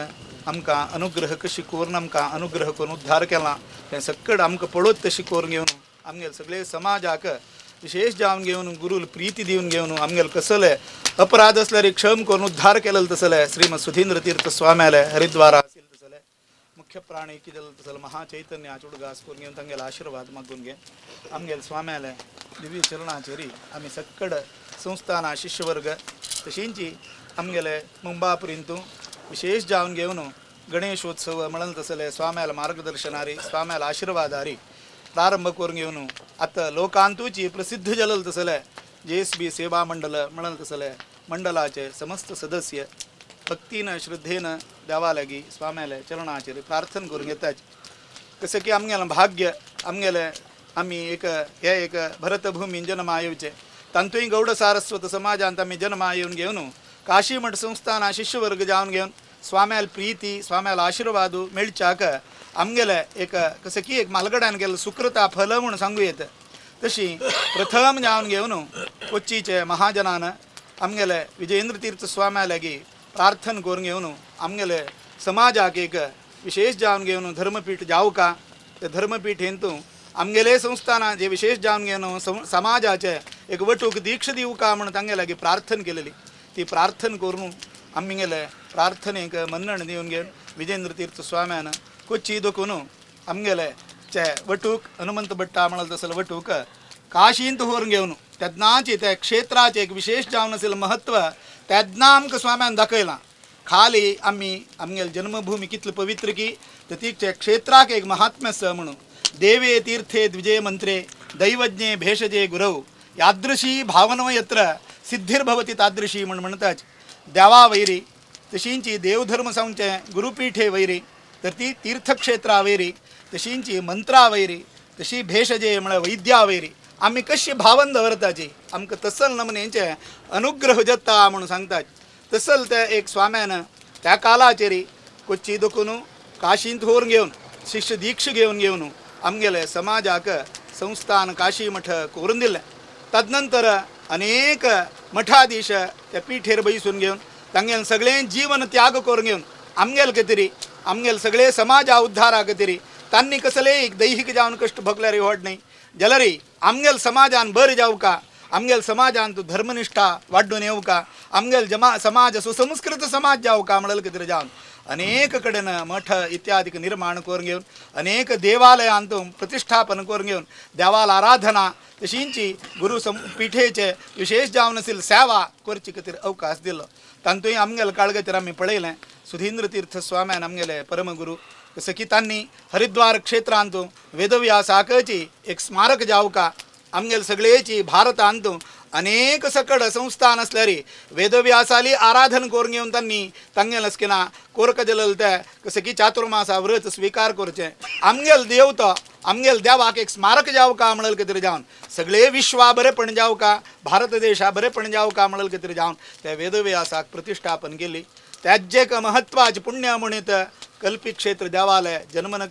Speaker 1: आमकां अनुग्रह कशी करून आमकां अनुग्रह करून उद्धार केला तें सक्कड आमकां पळोत तशी करून घेवन आमगेले सगळे समाजाक विशेष जावन घेवन गुरूल प्रीती दिवन घेवन आमगेले कसले अपराध आसल्यार क्षम करून उद्धार केलेलो तसले श्रीमद सुधींद्र तीर्थ स्वाम्याले हरिद्वारा आशिल्ले तसले मुख्य प्राणी कितें तसले महाचैतन्याचे उडगास करून घेवन तांगेले आशिर्वाद मागून घे आमगेले स्वाम्याले दिव्य चरणाचेरी आमी सक्कड संस्थाना शिष्यवर्ग तशींची आमगेले मुंबापुरींतू विशेष जावन घेवन गणेशोत्सव म्हणून तसले स्वाम्याला मार्गदर्शनारी स्वाम्याला आशीर्वादारी प्रारंभ करून घेवन आतां लोकांतूची प्रसिद्ध जालेले तसले जेएसबी सेवा मंडल म्हणून तसले मंडलाचे समस्त सदस्य भक्तीन श्रद्धेन देवा लागीं स्वाम्याले चरणाचेर प्रार्थना करून घेतात। कसं की आमगेलें भाग्य आमगेलें आमी एक हे एक भरतभूमीन जन्मा येवचें तांतूय गौड सारस्वत समाजांत आमी जन्मा येवन घेवन काशी मठ संस्थान शिष्यवर्ग जावन घेवन स्वाम्याल प्रीती स्वाम्याल आशीर्वाद मेळच्याक आमगेले एक कसं की एक मालगड्यान गेले सुकृता फल म्हूण सांगू येता तशी प्रथम जावन घेवन कोच्चीचे महाजनान आमगेले विजयेंद्र तीर्थ स्वाम्या लागीं प्रार्थना करून घेवन आमगेले समाजाक एक विशेष जावन घेवन धर्मपीठ जावका ते धर्मपीठ हेंतू आमगेले संस्थाना जे विशेष जावन घेवन समाजाचे एक वटूक दीक्ष दिवका म्हूण तांगे लागीं प्रार्थना केलेली ती प्रार्थना करून आमगेले प्रार्थनेक मन्नण दिवन घेवन विजयेंद्र तीर्थ स्वाम्यान कोच्ची दोकून आमगेले चे वटूक हनुमंत भट्टा म्हणल तसले वटूक काशींत व्हरून घेवन तेन्नाची त्या क्षेत्राचें एक विशेष जावन आशिल्लें महत्व तेन्ना आमकां स्वाम्यान दाखयलां. खाली आमी आमगेले जन्मभूमी कितली पवित्र की तर तिच्या क्षेत्राक एक महात्म्य आसा म्हणून देवे तीर्थे द्विजे मंत्रे दैवज्ञे भेषजे गुरौ यादृशी भावनो यत्र सिद्धिर्भवती तादृशी म्हूण म्हणटात. देवा वैरी तशींची देवधर्म सांगचे गुरुपीठे वैरी तर ती तीर्थक्षेत्रा वैरी तशींची मंत्रा वैरी तशी भेषजे म्हळ्यार वैद्या वैरी आमी कशी भावन दवरताची आमकां तसल नमनेचे अनुग्रह जाता म्हणून सांगतात. तसल ते एक स्वाम्यान त्या कालाचेर कोच्ची दोकून काशींत व्हरून घेवन शिष्य दीक्ष घेवन घेवन आमगेले समाजाक संस्थान काशी मठ करून दिलें. तदनंतर अनेक मठाधीश त्या पिठेर बैसून घेवन तांगेले सगळें जीवन त्याग करून घेवन आमगेले खातीर आमगेले सगळे समाजा उद्धारा खातीर तांणी कसले एक दैहीक जावन कश्ट भोगल्यार व्हड न्हय जाल्यार आमगेले समाजान बरें जावका आमगेले समाजान तूं धर्मनिश्ठा वाड्डून येवका आमगेले जमा समाज सुसंस्कृत समाज जावका म्हणल खातीर जावन अनेक कडेन मठ इत्यादी निर्माण करून घेवन अनेक देवालयांत प्रतिष्ठापन करून घेवन देवाल आराधना तशींची गुरु पिठेचे विशेष जावन आशिल्ली सेवा करचे खातीर अवकाश दिलो. तातूंय आमगेले काळगतीर आमी पळयलें सुधींद्र तीर्थ स्वाम्यान आमगेले परमगुरू जसं की तांणी हरिद्वार क्षेत्रांत वेदव्यासाकची एक स्मारक जावका आमगेले सगळेची भारतांत अनेक सकड संस्थान आसल्यार वेदव्यासाली आराधन करून घेवन तांणी तांगेले आसकिना कोरक जलल ते कसं की चातुर्मासा व्रत स्वीकार करचें आमगेल देव तो आमगेल देवाक एक स्मारक जावका म्हणल खातीर जावन सगळे विश्वा बरेपण जावका भारत देशा बरेपण जावका म्हणल खातीर जावन त्या वेदव्यासाक प्रतिष्ठापन केली. त्याचे एक महत्वाचे पुण्य म्हणीत कल्पी क्षेत्र देवालय जन्मन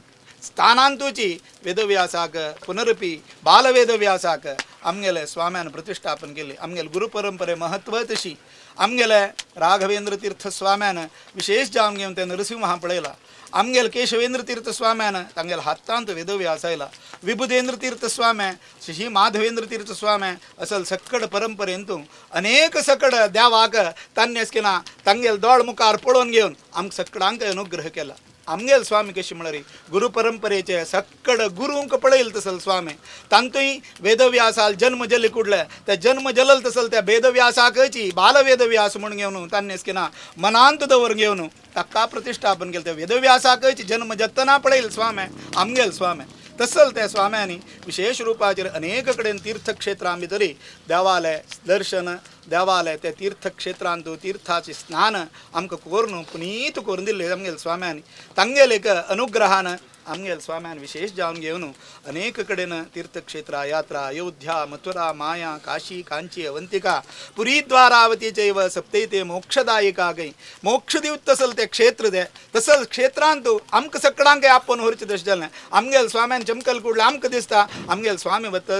Speaker 1: स्थानांतूची वेदव्यासाक पुनरपी बालवेदव्यासाक आमगेले स्वाम्यान प्रतिष्ठापन केले. आमगेले गुरु परंपरे महत्व तशी आमगेले राघवेंद्र तीर्थ स्वाम्यान विशेष जावन घेवन ते नरसिंहा पळयला. आमगेले केशवेंद्र तीर्थ स्वाम्यान तांगेले हातांत वेदव्यास आयला. विबुधेंद्र तीर्थ स्वाम्या श्री माधवेंद्र तीर्थ स्वाम्या असल सकड परंपरेंतू अनेक सकड देवाक तांणी केला तांगेले दोळ मुखार पळोवन घेवन आमकां सकडांक अनुग्रह केला. आमगेल स्वामी कशी म्हळ्यार गुरु परंपरेचे सक्कड गुरूंक पळयल तसल स्वामी तांतूय वेदव्यासाल जन्म जल्ली कुडले त्या जन्म जलल तसल त्या वेदव्यासाकची बालवेदव्यास म्हणून घेवन तांणी केना मनांत दवर घेवन ताका प्रतिष्ठापन केलं. त्या वेदव्यासाकची जन्म जतना पळयल स्वामी आमगेल स्वामी तसल त्या स्वाम्यांनी विशेष रूपाचेर अनेक कडेन तीर्थक्षेत्रां भितरी देवालय दर्शन देवालय त्या तीर्थक्षेत्रांत तीर्थाचे स्नान आमकां करून पुनीत करून दिल्ले आमगेले स्वाम्यांनी. तांगेले एक अनुग्रहान आमगेले स्वाम्यान विशेष जावन घेवन अनेक कडेन तीर्थक्षेत्रा यात्रा अयोध्या मथुरा माया काशी कांची अवंतिका पुरी द्वारावती चैव सप्तैते मोक्षदायिका गई मोक्ष दिवत तसल ते क्षेत्र दे तसल क्षेत्रांत आमकां सकडांक आपोवन व्हरचें तशें जालें. आमगेले स्वाम्यान चमकल कुडलें आमकां दिसता आमगेले स्वामी वता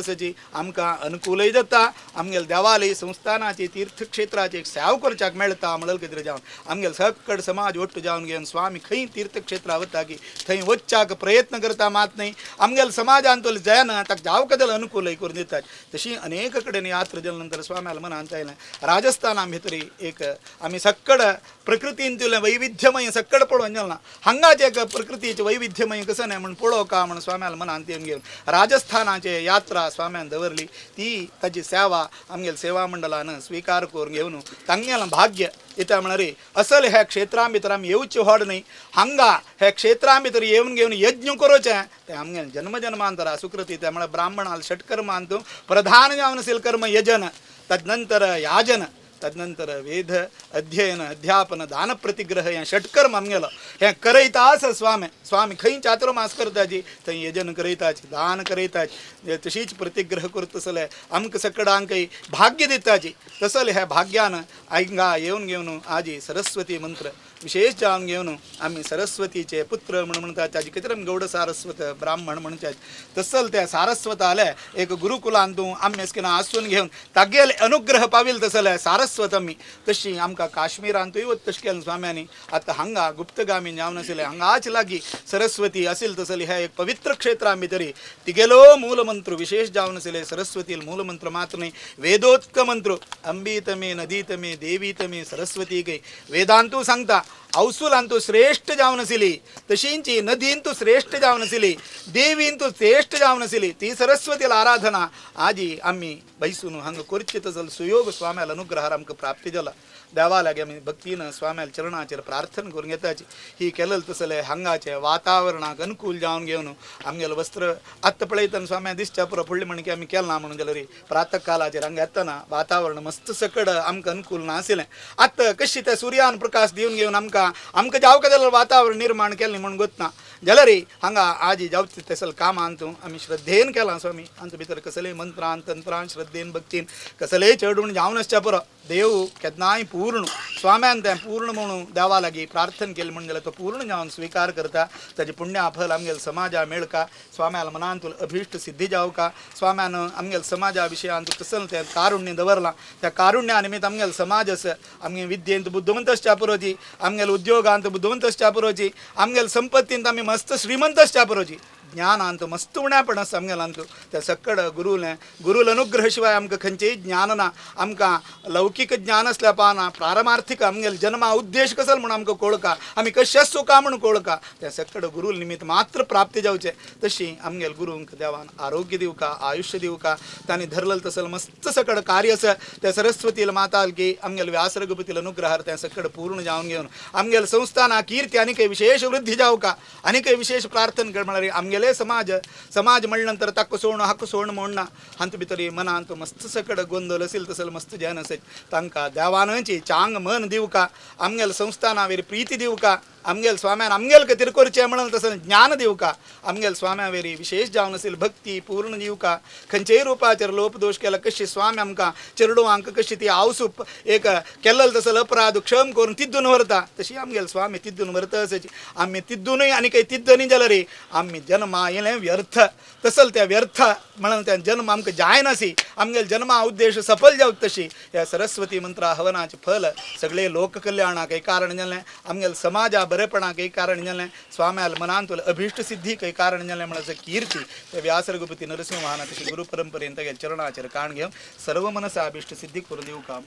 Speaker 1: आमकां अनुकूलय जाता आमगेले देवालय संस्थानाची तीर्थक्षेत्राची एक सेवा करच्याक मेळटा म्हणल कितें जावन आमगेले सकड समाज ಒಟ್ಟು जावन घेवन स्वामी खंय तीर्थक्षेत्रा वता की थंय वच्चाक प्रयत्न करता मात न्हय आमगेले समाजांतलो जायना ताका जावका जाल्यार अनुकूलय करून दितात. तशी अनेक कडेन यात्रा जाल्या नंतर स्वाम्याला मनांत आयलें राजस्थाना भितर एक आमी सक्कड प्रकृतींतलें वैविध्यमय सक्कड पळोवन गेल ना हांगाचें एक प्रकृतीचें वैविध्यमय कसं न्हय म्हूण पळोवका म्हूण स्वाम्याला मनांत येवन घेवन राजस्थानाचे यात्रा स्वाम्यान दवरली ती ताची सेवा आमगेले सेवा मंडळान स्वीकार करून घेवन तांगेलें भाग्य इत्या म्हळ्यार असल ह्या क्षेत्रां भितर आमी येवचें व्हड न्हय हांगा ह्या क्षेत्रां भितर येवन घेवन यज्ञ करोचें तें आमगेलें जन्म जन्मांतरा सुकृती त्या म्हळ्यार ब्राह्मणाल षटकर्मांत प्रधान जावन आशिल्लें कर्म यजन तदनंतर याजन तदनंतर वेद अध्ययन अध्यापन दान प्रतिग्रह हें षटकर्म आमगेलो हें करयता आसा स्वामी. स्वामी खंय चातुर्मास करताची थंय यजन करयताची दान करयताची तशीच प्रतिग्रह करता तसले आमकां सकडांकय भाग्य दिताची तसले ह्या भाग्यान हांगा येवन घेवन आजी सरस्वती मंत्र विशेष जावन घेवन आमी सरस्वतीचे पुत्र म्हणून म्हणतात ताजे कितें आमी गौड सारस्वत ब्राह्मण म्हणतात तसल त्या सारस्वताले एक गुरुकुलान तूं आमी अशें आसून घेवन तागेले अनुग्रह पाविल तसले सारस्वत आमी तशी आमकां काश्मीरांतूय वत तशें केलें स्वाम्यांनी. आतां हांगा गुप्तगामी जावन आशिल्लें हांगाच लागीं सरस्वती आशिल्ली तसली हे एक पवित्र क्षेत्रां भितरी तिगेलो मूलमंत्र विशेष जावन आशिल्ले सरस्वती मूलमंत्र मात्र न्ही वेदोत्क मंत्र अंबीतमे नदीतमे देवीतमे सरस्वती गे वेदांतू सांगता औसुलांतू श्रेष्ठ जावन आशिल्ली तशींची नदींतू श्रेष्ठ जावन आशिल्ली देवींतू श्रेष्ठ जावन आशिल्ली ती सरस्वतीला आराधना आजी आमी बैसून हांगा करची तसल सुयोग स्वाम्याल अनुग्रहार आमकां प्राप्ती जाला. देवा लागीं आमी भक्तीन स्वाम्याल चरणाचेर प्रार्थना करून घेताची ही केलेल तसलें हांगाचें वातावरणाक अनुकूल जावन घेवन आमगेलें वस्त्र आत्तां पळयतना स्वाम्या दिसच्या पुरो फुडलें म्हण की आमी केलें ना म्हणून जाल्यार प्रातः कालाचेर हांगा येतना वातावरण मस्त सकड आमकां अनुकूल नाशिल्लें. आतां कशी त्या सुर्यान प्रकाश दिवन घेवन आमकां आमकां जावका जाल्यार वातावरण निर्माण केलें म्हूण गोतना जाल्यार हांगा आजी जावचे तसल कामान तूं आमी श्रद्धेन केलां स्वामी आमचे भितर कसलेय मंत्रान तंत्रान श्रद्धेन भक्तीन कसलेय चडून जावन आसच्या पुरो देव केन्नाय पूर्ण स्वाम्यान तें पूर्ण म्हणून देवा लागीं प्रार्थना केली म्हण जाल्यार तो पूर्ण जावन स्विकार करता. ताजें पुण्य फल आमगेले समाजा मेळका स्वाम्याल मनांत अभिश्ट सिद्धी जावका स्वाम्यान आमगेले समाजा विशयांत कसलें तें कारुण्य दवरलां त्या कारुण्या निमित्त आमगेले समाज आसा आमगे विद्येंत बुद्धवंत आसच्या पुरोची आमगेले उद्योगांत बुद्धवंत आसच्या पुरोची आमगेले संपत्तींत आमी मस्त श्रीमंत आसच्या पुरोची ज्ञानांत मस्त उण्यापण आसा आमगेलांत त्या सकड गुरुलें गुरुल अनुग्रह शिवाय आमकां खंयचेय ज्ञान ना. आमकां लौकीक ज्ञान आसल्या पाना पारमार्थिक आमगेले जन्मा उद्देश कसलो म्हूण आमकां कळका आमी कशें सुखा म्हूण कळका त्या सकड गुरुल निमित्त मात्र प्राप्ती जावचें. तशी आमगेले गुरूंक देवान आरोग्य दिवका आयुष्य दिवका तांणी धरलें तसल मस्त सकड कार्य आसा त्या सरस्वतील माताल की आमगेले व्यास रघुपतील अनुग्रहार त्या सकड पूर्ण जावन घेवन आमगेले संस्थाना कीर्ती आनी काही विशेष वृद्धी जावका आनी काही विशेष प्रार्थना कर म्हळ्यार आमगेले समाज समाज म्हणले नंतर ताका सोडून हाका सोडून म्हणना हांत भितर मनांत मस्त सकड गोंदळ असेल तसल मस्त जन असेल तांकां देवानची चांग मन दिवका आमगेले संस्थानावेर प्रीती दिवका आमगेले स्वाम्यान आमगेले खातीर करचें म्हणून तसलें ज्ञान दिवका आमगेले स्वाम्यावेरी विशेष जावन असेल भक्ती पूर्ण दिवका खंयचेय रुपाचेर लोपदोश केला कशी स्वामी आमकां चेडवांक कशी ती आवसूप एक केल्ल तसल अपराध क्षम करून तिद्दून व्हरता तशी आमगेले स्वामी तिद्दून व्हरता असायची आमी तिद्दूनय आनी काही तिद्द न्ही जाल्यार आमी जन्मा येयलें व्यर्थ तसल त्या व्यर्थ म्हणून त्या जन्म आमकां जायनासी आमगेले जन्मा उद्देश सफल जावत तशी ह्या सरस्वती मंत्रा हवनाचें फल सगळे लोककल्याणाक एक कारण जालें आमगेले समाजा बरेपणाक एक कारण जालें स्वाम्याल मनांत अभिश्ट सिद्धीक एक कारण जालें म्हणल्यार कीर्ती त्या व्यास रघुपती नरसिंह महान तशी गुरु परंपरेन तागेल्या चरणाचेर काण घेवन सर्व मनसा अभिश्ट सिद्धी करून दिवका.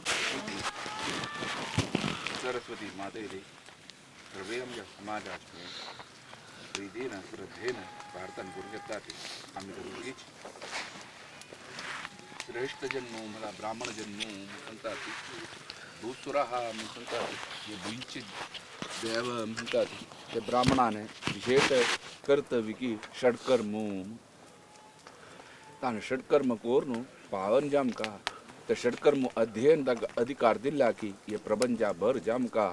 Speaker 2: सरस्वती मातेली सर्वे आमच्या समाजाचे प्रीतीन श्रद्धेन प्रार्थना करून घेतात. आमी दररोज श्रेष्ठ जन्म मला ब्राह्मण जन्म सांगतात दुसरा हा सांगतात जे भुंयचे देव म्हणतात ते ब्राह्मणाने विशेष कर्तव्य की षडकर्म ताणें षडकर्म करून पावन जामका ते षडकर्म अध्ययन ताका अधिकार दिला की हे प्रपंचा भर जामका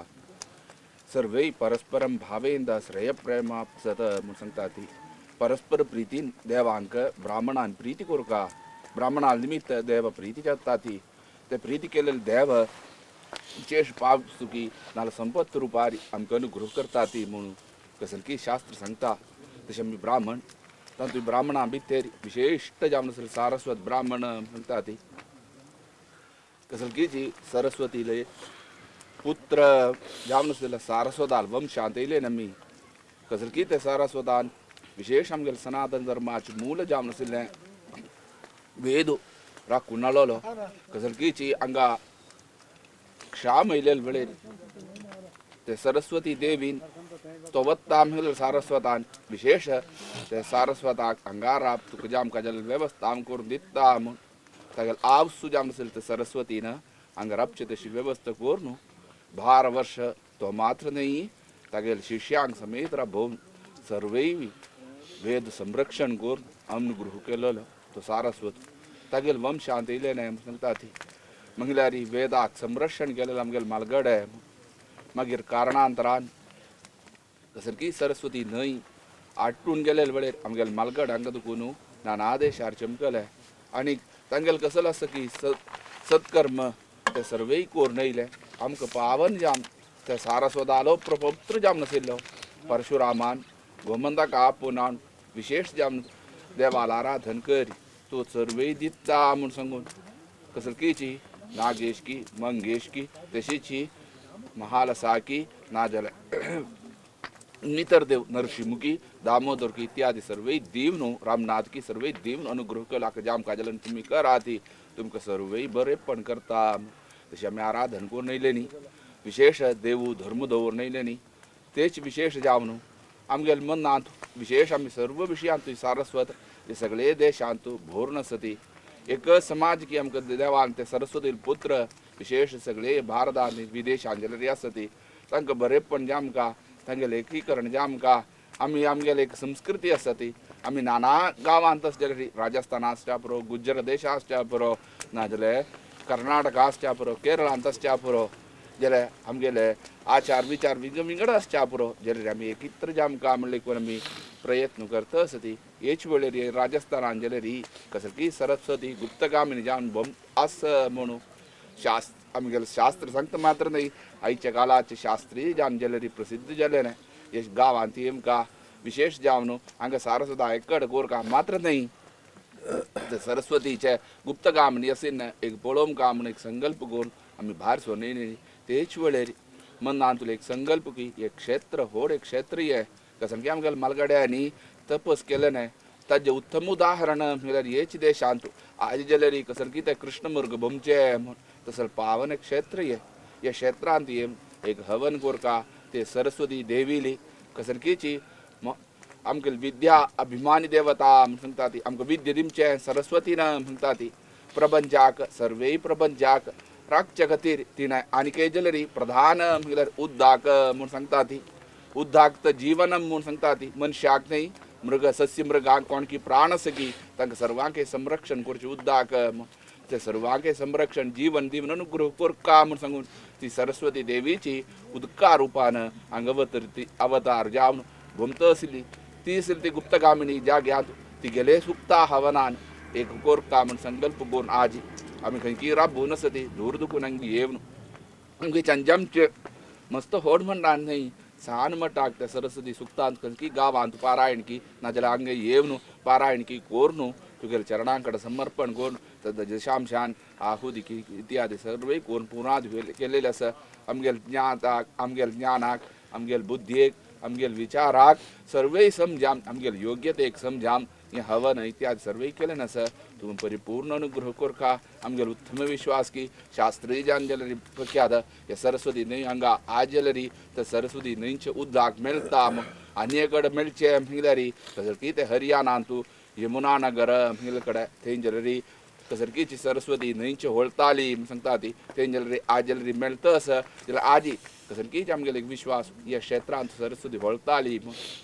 Speaker 2: सर्वै परस्परम भावेन श्रेय प्रेमापसत म्हूण सांगता ती परस्पर प्रितीन देवांक ब्राह्मणान प्रिती करका ब्राह्मणा निमित्त देव प्रिती जाता ती ते प्रिती केलेले देव विशेष पाप सुखी नाल्यार संपत्त रुपार आमकां अनुग्रह करता ती म्हणून कसले की शास्त्र सांगता. तशें आमी ब्राह्मण तातूंत ब्राह्मणां भितर विशेश्ट जावन आसले सारस्वत ब्राह्मण म्हणटा ती कसले की जी सरस्वतीले पुत्र जावन आसलेले सारस्वताल वंशांत येयले आमी कसले की ते सारस्वतान विशेष आमगेले सनातन धर्माचें मूल जावन आशिल्लें वेद राखून हाडलेलो कसले की जी हांगा क्षाम येयलेले वेळेर ते सरस्वती देवीन तो वत्ता म्हणल्यार सारस्वतान विशेष ते सारस्वताक अंगाराप तुका जामकां जाल्यार वेवस्था करून दिता म्हूण तागेले आवसू जावन आसले ते सरस्वतीन हांगा राबचे तशी वेवस्था करून 12 वर्ष तो मात्र न्ही तागेले शिष्यांक समेत राबोवन सर्वय वेद संरक्षण करून अनुग्रह केलेलो तो सारस्वत तागेले वंशांत येयले न्हय सांगता ती म्हणल्यार वेदाक संरक्षण केलेलें आमगेले मालगडे. मागीर कारणांतरान जसं की सरस्वती न्हंय आटून गेलेले वेळेर आमगेले मालगड हांगा दुखून नाना देशार चमकले आनी तांगेले कसलो आसा की सत्कर्म ते सर्वय करून येयले आमकां पावन जाम ते सारस्वतालो प्रपौत्र जावन आशिल्लो परशुरामान गोमंतक आपोवन विशेष जावन देवाल आराधन करी तो सर्वय दिता म्हूण सांगून कसलकीची नागेश की मंगेश की तशीच ही महालसा की नाजाल्यार इतर देव नरशिमुखी दामोदर की इत्यादी सर्वय देव न्हू रामनाथ की सर्वय देव अनुग्रह केला जाम काजलन तुमी कराती तुमकां सर्वय बरेपण करता. तशें आमी आराधन करून येयले न्ही विशेष देवू धर्म दवरून येयले न्ही तेच विशेष जावन न्हू आमगेले मनांत विशेष आमी सर्व विशयांत सारस्वत हे सगळे देशांत भोरून आसती एक समाज की आमकां देवान ते सरस्वती पुत्र विशेष सगळे भारतांत विदेशांत जाल्यार आसती तांकां बरेपण जें आमकां तांगेलें एकीकरण जें आमकां आमी आमगेले एक संस्कृती आसा ती आमी नाना गांवांत आसले राजस्थान आसच्या पुरो गुजरात देश आसच्या पुरो नाजाल्यार कर्नाटका आसच्या पुरो केरळांत आसच्या पुरो जाल्यार आमगेले आचार विचार विंगड विंगड आसच्या पुरो जाल्यार आमी एकत्र जे आमकां म्हणल्यार कोण आमी प्रयत्न करता आसा ती हेच वेळेर राजस्थानान जाल्यार ही कसली सरस्वती गुप्तगामिनी जावन बम आसा म्हणून शास्त्र आमगेलें शास्त्र सांगता मात्र न्हय आयच्या काळाचे शास्त्रीय जावन जाल्यार प्रसिद्ध जालें न्हय हे गांवांत आमकां विशेष जावन हांगा सारस्वता एकड गोरका मात्र न्हय ते सरस्वतीचे गुप्तगामिनी असें एक पळोवंक म्हूण एक संकल्प करून आमी भायर सरून येयली तेच वेळेर मनांतलो एक संकल्प की एक क्षेत्र व्हड एक क्षेत्रीय सामकें आमगेल्या मालगड्यांनी तपस केलें न्हय ताजें उत्तम उदाहरण म्हळ्यार हेच देशांत आज जाल्यार कसं ते कृष्णमृग भोमचे म्हूण तसो पावन क्षेत्र हे ह्या क्षेत्रांत एक हवन कोरका ते सरस्वती देवीली कसरकीची आमकां विद्या अभिमानी देवता म्हूण सांगता ती आमकां विद्या दिमचें सरस्वती ना म्हणटा ती प्रपंचाक सर्वेय प्रपंचाक राखच्या खातीर तिणें आनी कितें जाल्यार प्रधान म्हळ्यार उद्दाक म्हूण सांगता ती उद्दाक तर जीवनम म्हूण सांगता ती मनशाक न्हय मृग सस्य मृगांक कोण की प्राण आसा की तांकां सर्वांक संरक्षण करचें उद्दाक ते सर्वांक संरक्षण जीवन दिवन अनुग्रह कोरका म्हूण सांगून ती सरस्वती देवीची उदका रुपान हांगा अवतरती अवतार जावन भोमता आशिल्ली ती आशिल्ली ती गुप्तगामिनी जाग्यांत ती गेले सुक्ता हवनान एक कोरका म्हूण संकल्प करून आज आमी खंयची राबून आसा ती दूर दुखून हांगा येवन आमगे चंजामचे मस्त व्हड म्हणटा न्हय सान मठाक त्या सरस्वती सुक्तांत खंयची गांवांत पारायण की नाजाल्यार हांगा येवन पारायण की कोरून तुगेल्या चरणां कडेन समर्पण करून दशांशान आहुती इत्यादी सर्वय करून पुरात केलेलें आसा. आमगेल्या ज्ञाताक आमगेल्या ज्ञानाक आमगेल्या बुद्धयेक आमगेल्या विचाराक सर्वय समजाम आमगेल्या योग्यतेक समजाम हें हवन इत्यादी सर्वय केलें आसा. तूं परिपूर्ण अनुग्रह कोरका आमगेलो उत्तम विश्वास की शास्त्रीय जावन जाल्यार प्रख्यात हे सरस्वती न्हंय हांगा आज जाल्यार तर सरस्वती न्हंयचे उदक मेळटा आनी कडेन मेळचें म्हणल्यार तशें तें हरियाणांत यमुना नगर म्हणले कडेन थंय जाल्यार कसरकीची सरस्वती न्हंयचे होळताली सांगता ती थंय जाल्यार आज जाल्यार मेळटा आसा जाल्यार आजी कसरकीच आमगेलो एक विश्वास ह्या क्षेत्रांत सरस्वती होळताली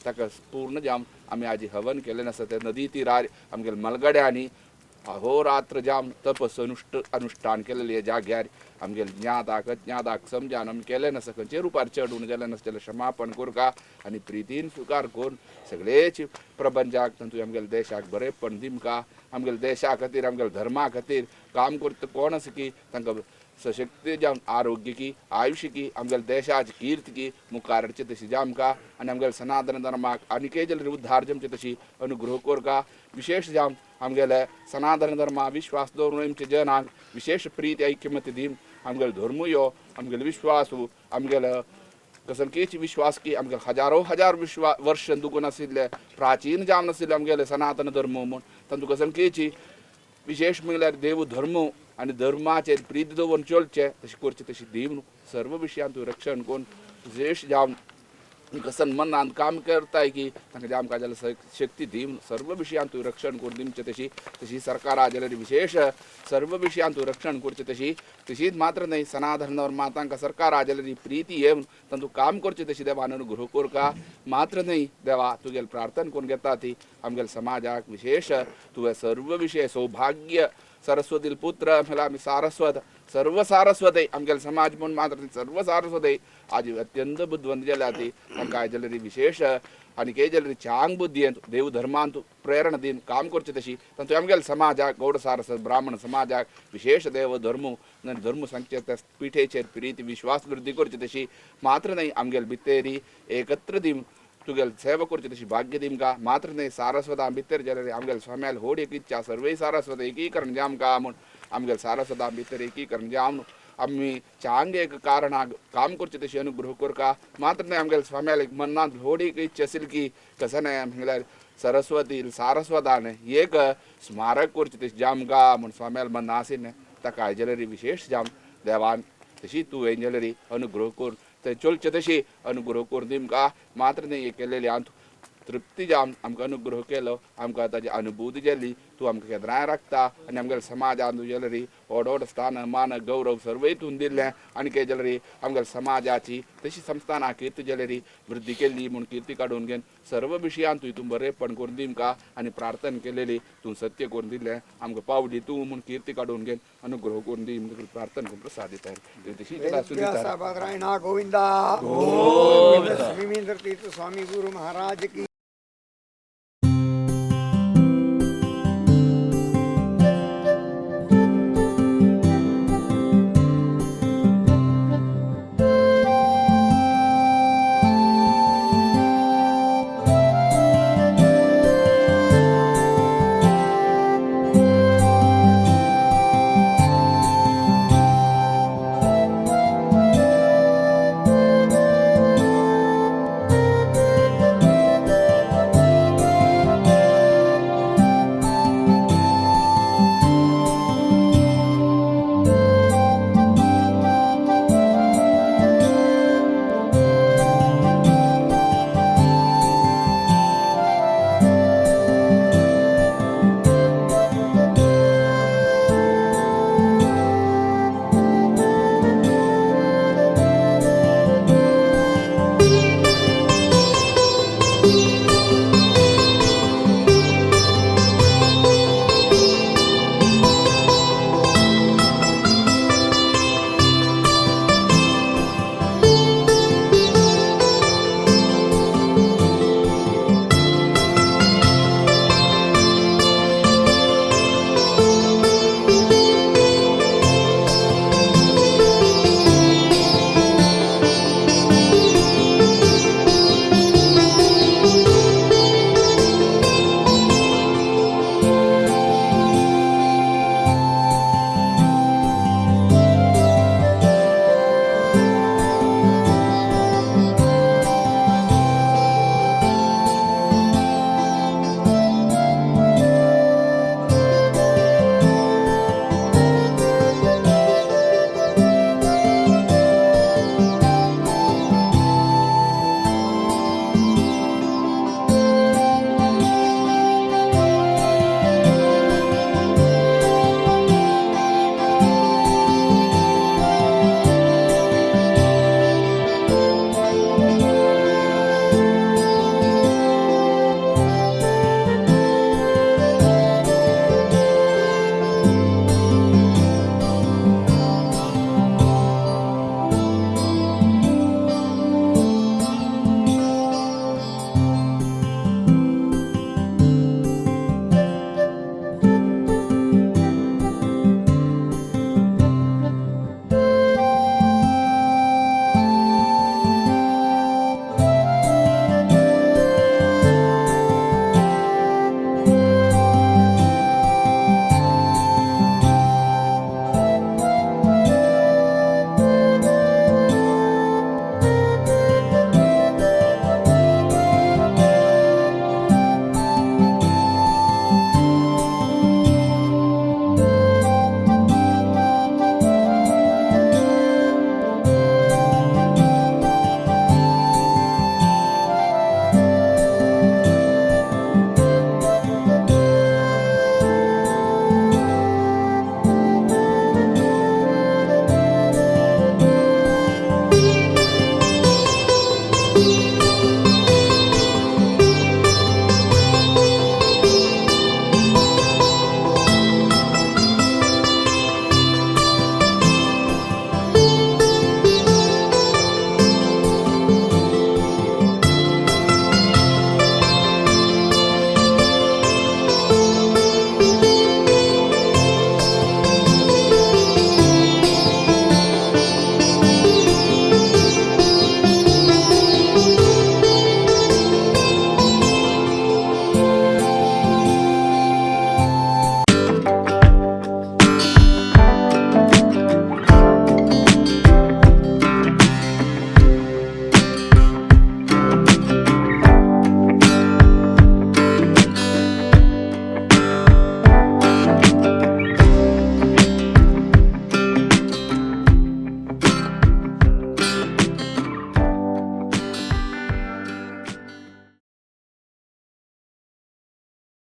Speaker 2: ताका पूर्ण जावन आमी आजी हवन केलें आसा. ते नदी तिरार आमगेल्या मलगड्यांनी अहोरात्र जावन तपस अनुष्ठान केलेले जाग्यार आमगेले ज्ञाताक अज्ञाताक समजान आमी केलें नासा खंयचे रुपार चडून गेलें नासता जाल्यार क्षमापण कोरका आनी प्रितीन स्विकार करून सगळेच प्रपंचाक तातूंत आमगेल्या देशाक बरेपण दिमका आमगेल्या देशा खातीर आमगेल्या धर्मा खातीर काम करता कोण आसा की तांकां सशक्त जावन आरोग्य की आयुश्य की आमगेल्या देशाची कीर्त की मुखार हाडचे तशी जामका आनी आमगेल्या सनातन धर्माक आनी कितें जाल्यार उद्धार जमचे तशी अनुग्रह कोरका. विशेष जावन आमगेले सनातन धर्मा विश्वास दवरून आमच्या जनांक विशेष प्रीती ऐक्यमत्य दीवन आमगेलो धर्म यो आमगेलो विश्वास आमगेलो कसलकेच विश्वास की आमगेले हजारो हजार विश्वास वर्ष दुखून आशिल्ले प्राचीन जावन आशिल्ले आमगेले सनातन धर्म म्हूण तातूंत कसलकेची विशेष म्हणल्यार देव धर्म आनी धर्माचेर प्रीत दवरून चलचें तशें करचें तशें दीवन सर्व विशयांत रक्षण करून विशेष जावन कसन मनान काम करताय की तांकां आमकां जाल्यार शक्ती दिवन सर्व विशयांत रक्षण करून दिवचें तशी तशी सरकारा जाल्यार विशेष सर्व विशयांत रक्षण करचें तशी तशीच मात्र न्हय सनातन धर्मा तांकां सरकारा जाल्यार प्रिती येवन तांतूं काम करचें तशी देवान अनुग्रह कोरका. मात्र न्हय देवा तुगेलें प्रार्थना करून घेता ती आमगेल्या समाजाक विशेष तुवें सर्व विशय सौभाग्य सरस्वती पुत्र म्हळ्यार आमी सारस्वत सर्व सारस्वत आमगेले समाज म्हूण मात्र सर्व सारस्वत आज अत्यंत बुद्धवंत जाल्या ती तांकां जाल्यार विशेष आनी केजल चांग बुद्धी देव धर्मांत प्रेरणा दिन काम करचे तशी तांतू आमगेले समाजाक गौड सारस्वत ब्राह्मण समाजाक विशेष देव धर्म धर्म सांगचे त्या पिठेचेर प्रीती विश्वास वृद्धी करची तशी मात्र न्हय आमगेले भितेरी एकत्र दिम तुगेल सेवा करची तशी भाग्य दिमका मात्र न्हय सारस्वता भितर जाल्यार आमगेले स्वाम्याल होड एक इच्छा सर्वय सारस्वत एकीकरण जामका म्हूण आमगेले सारस्वता भितर एकीकरण जावन आमी चांग एक कारणाक काम करचे तशी अनुग्रह करका मात्र न्हय आमगेले स्वाम्याल एक मनांत होड एक इच्छा आशिल्ली की कसं न्हय म्हळ्यार सरस्वती सारस्वतान एक स्मारक करचे तशी जामका म्हूण स्वाम्याल मनां आशिल्लें ताका आयजलेरी विशेष जाम देवान तशी तूं एंजलरी अनुग्रह करून ते चलचे तशी अनुग्रह करून दिमका मात्र न्हय केलेली आंत तृप्ती जावन आमकां अनुग्रह केलो आमकां ताजी अनुभूती जाली तूं आमकां केदरांय राखता आनी आमगेले समाजान तुजें जाल्यार व्हड व्हड स्थान मान गौरव सर्वय तूं दिल्लें आनी कितें जाल्यार आमगेले समाजाची तशी संस्थानां कीर्ती जाल्यार वृद्धी केल्ली म्हूण कीर्ती काडून घेवन सर्व विशयान तुवें तूं बरेपण करून दिमका आनी प्रार्थना केलेली तूं सत्य करून दिल्लें आमकां पावली तूं म्हूण कीर्ती काडून घेवन अनुग्रह करून दी म्हूण प्रार्थना करून प्रसाद दिता तशी
Speaker 5: गोविंदा गोविंदा तीर्थ स्वामी गुरु महाराज की।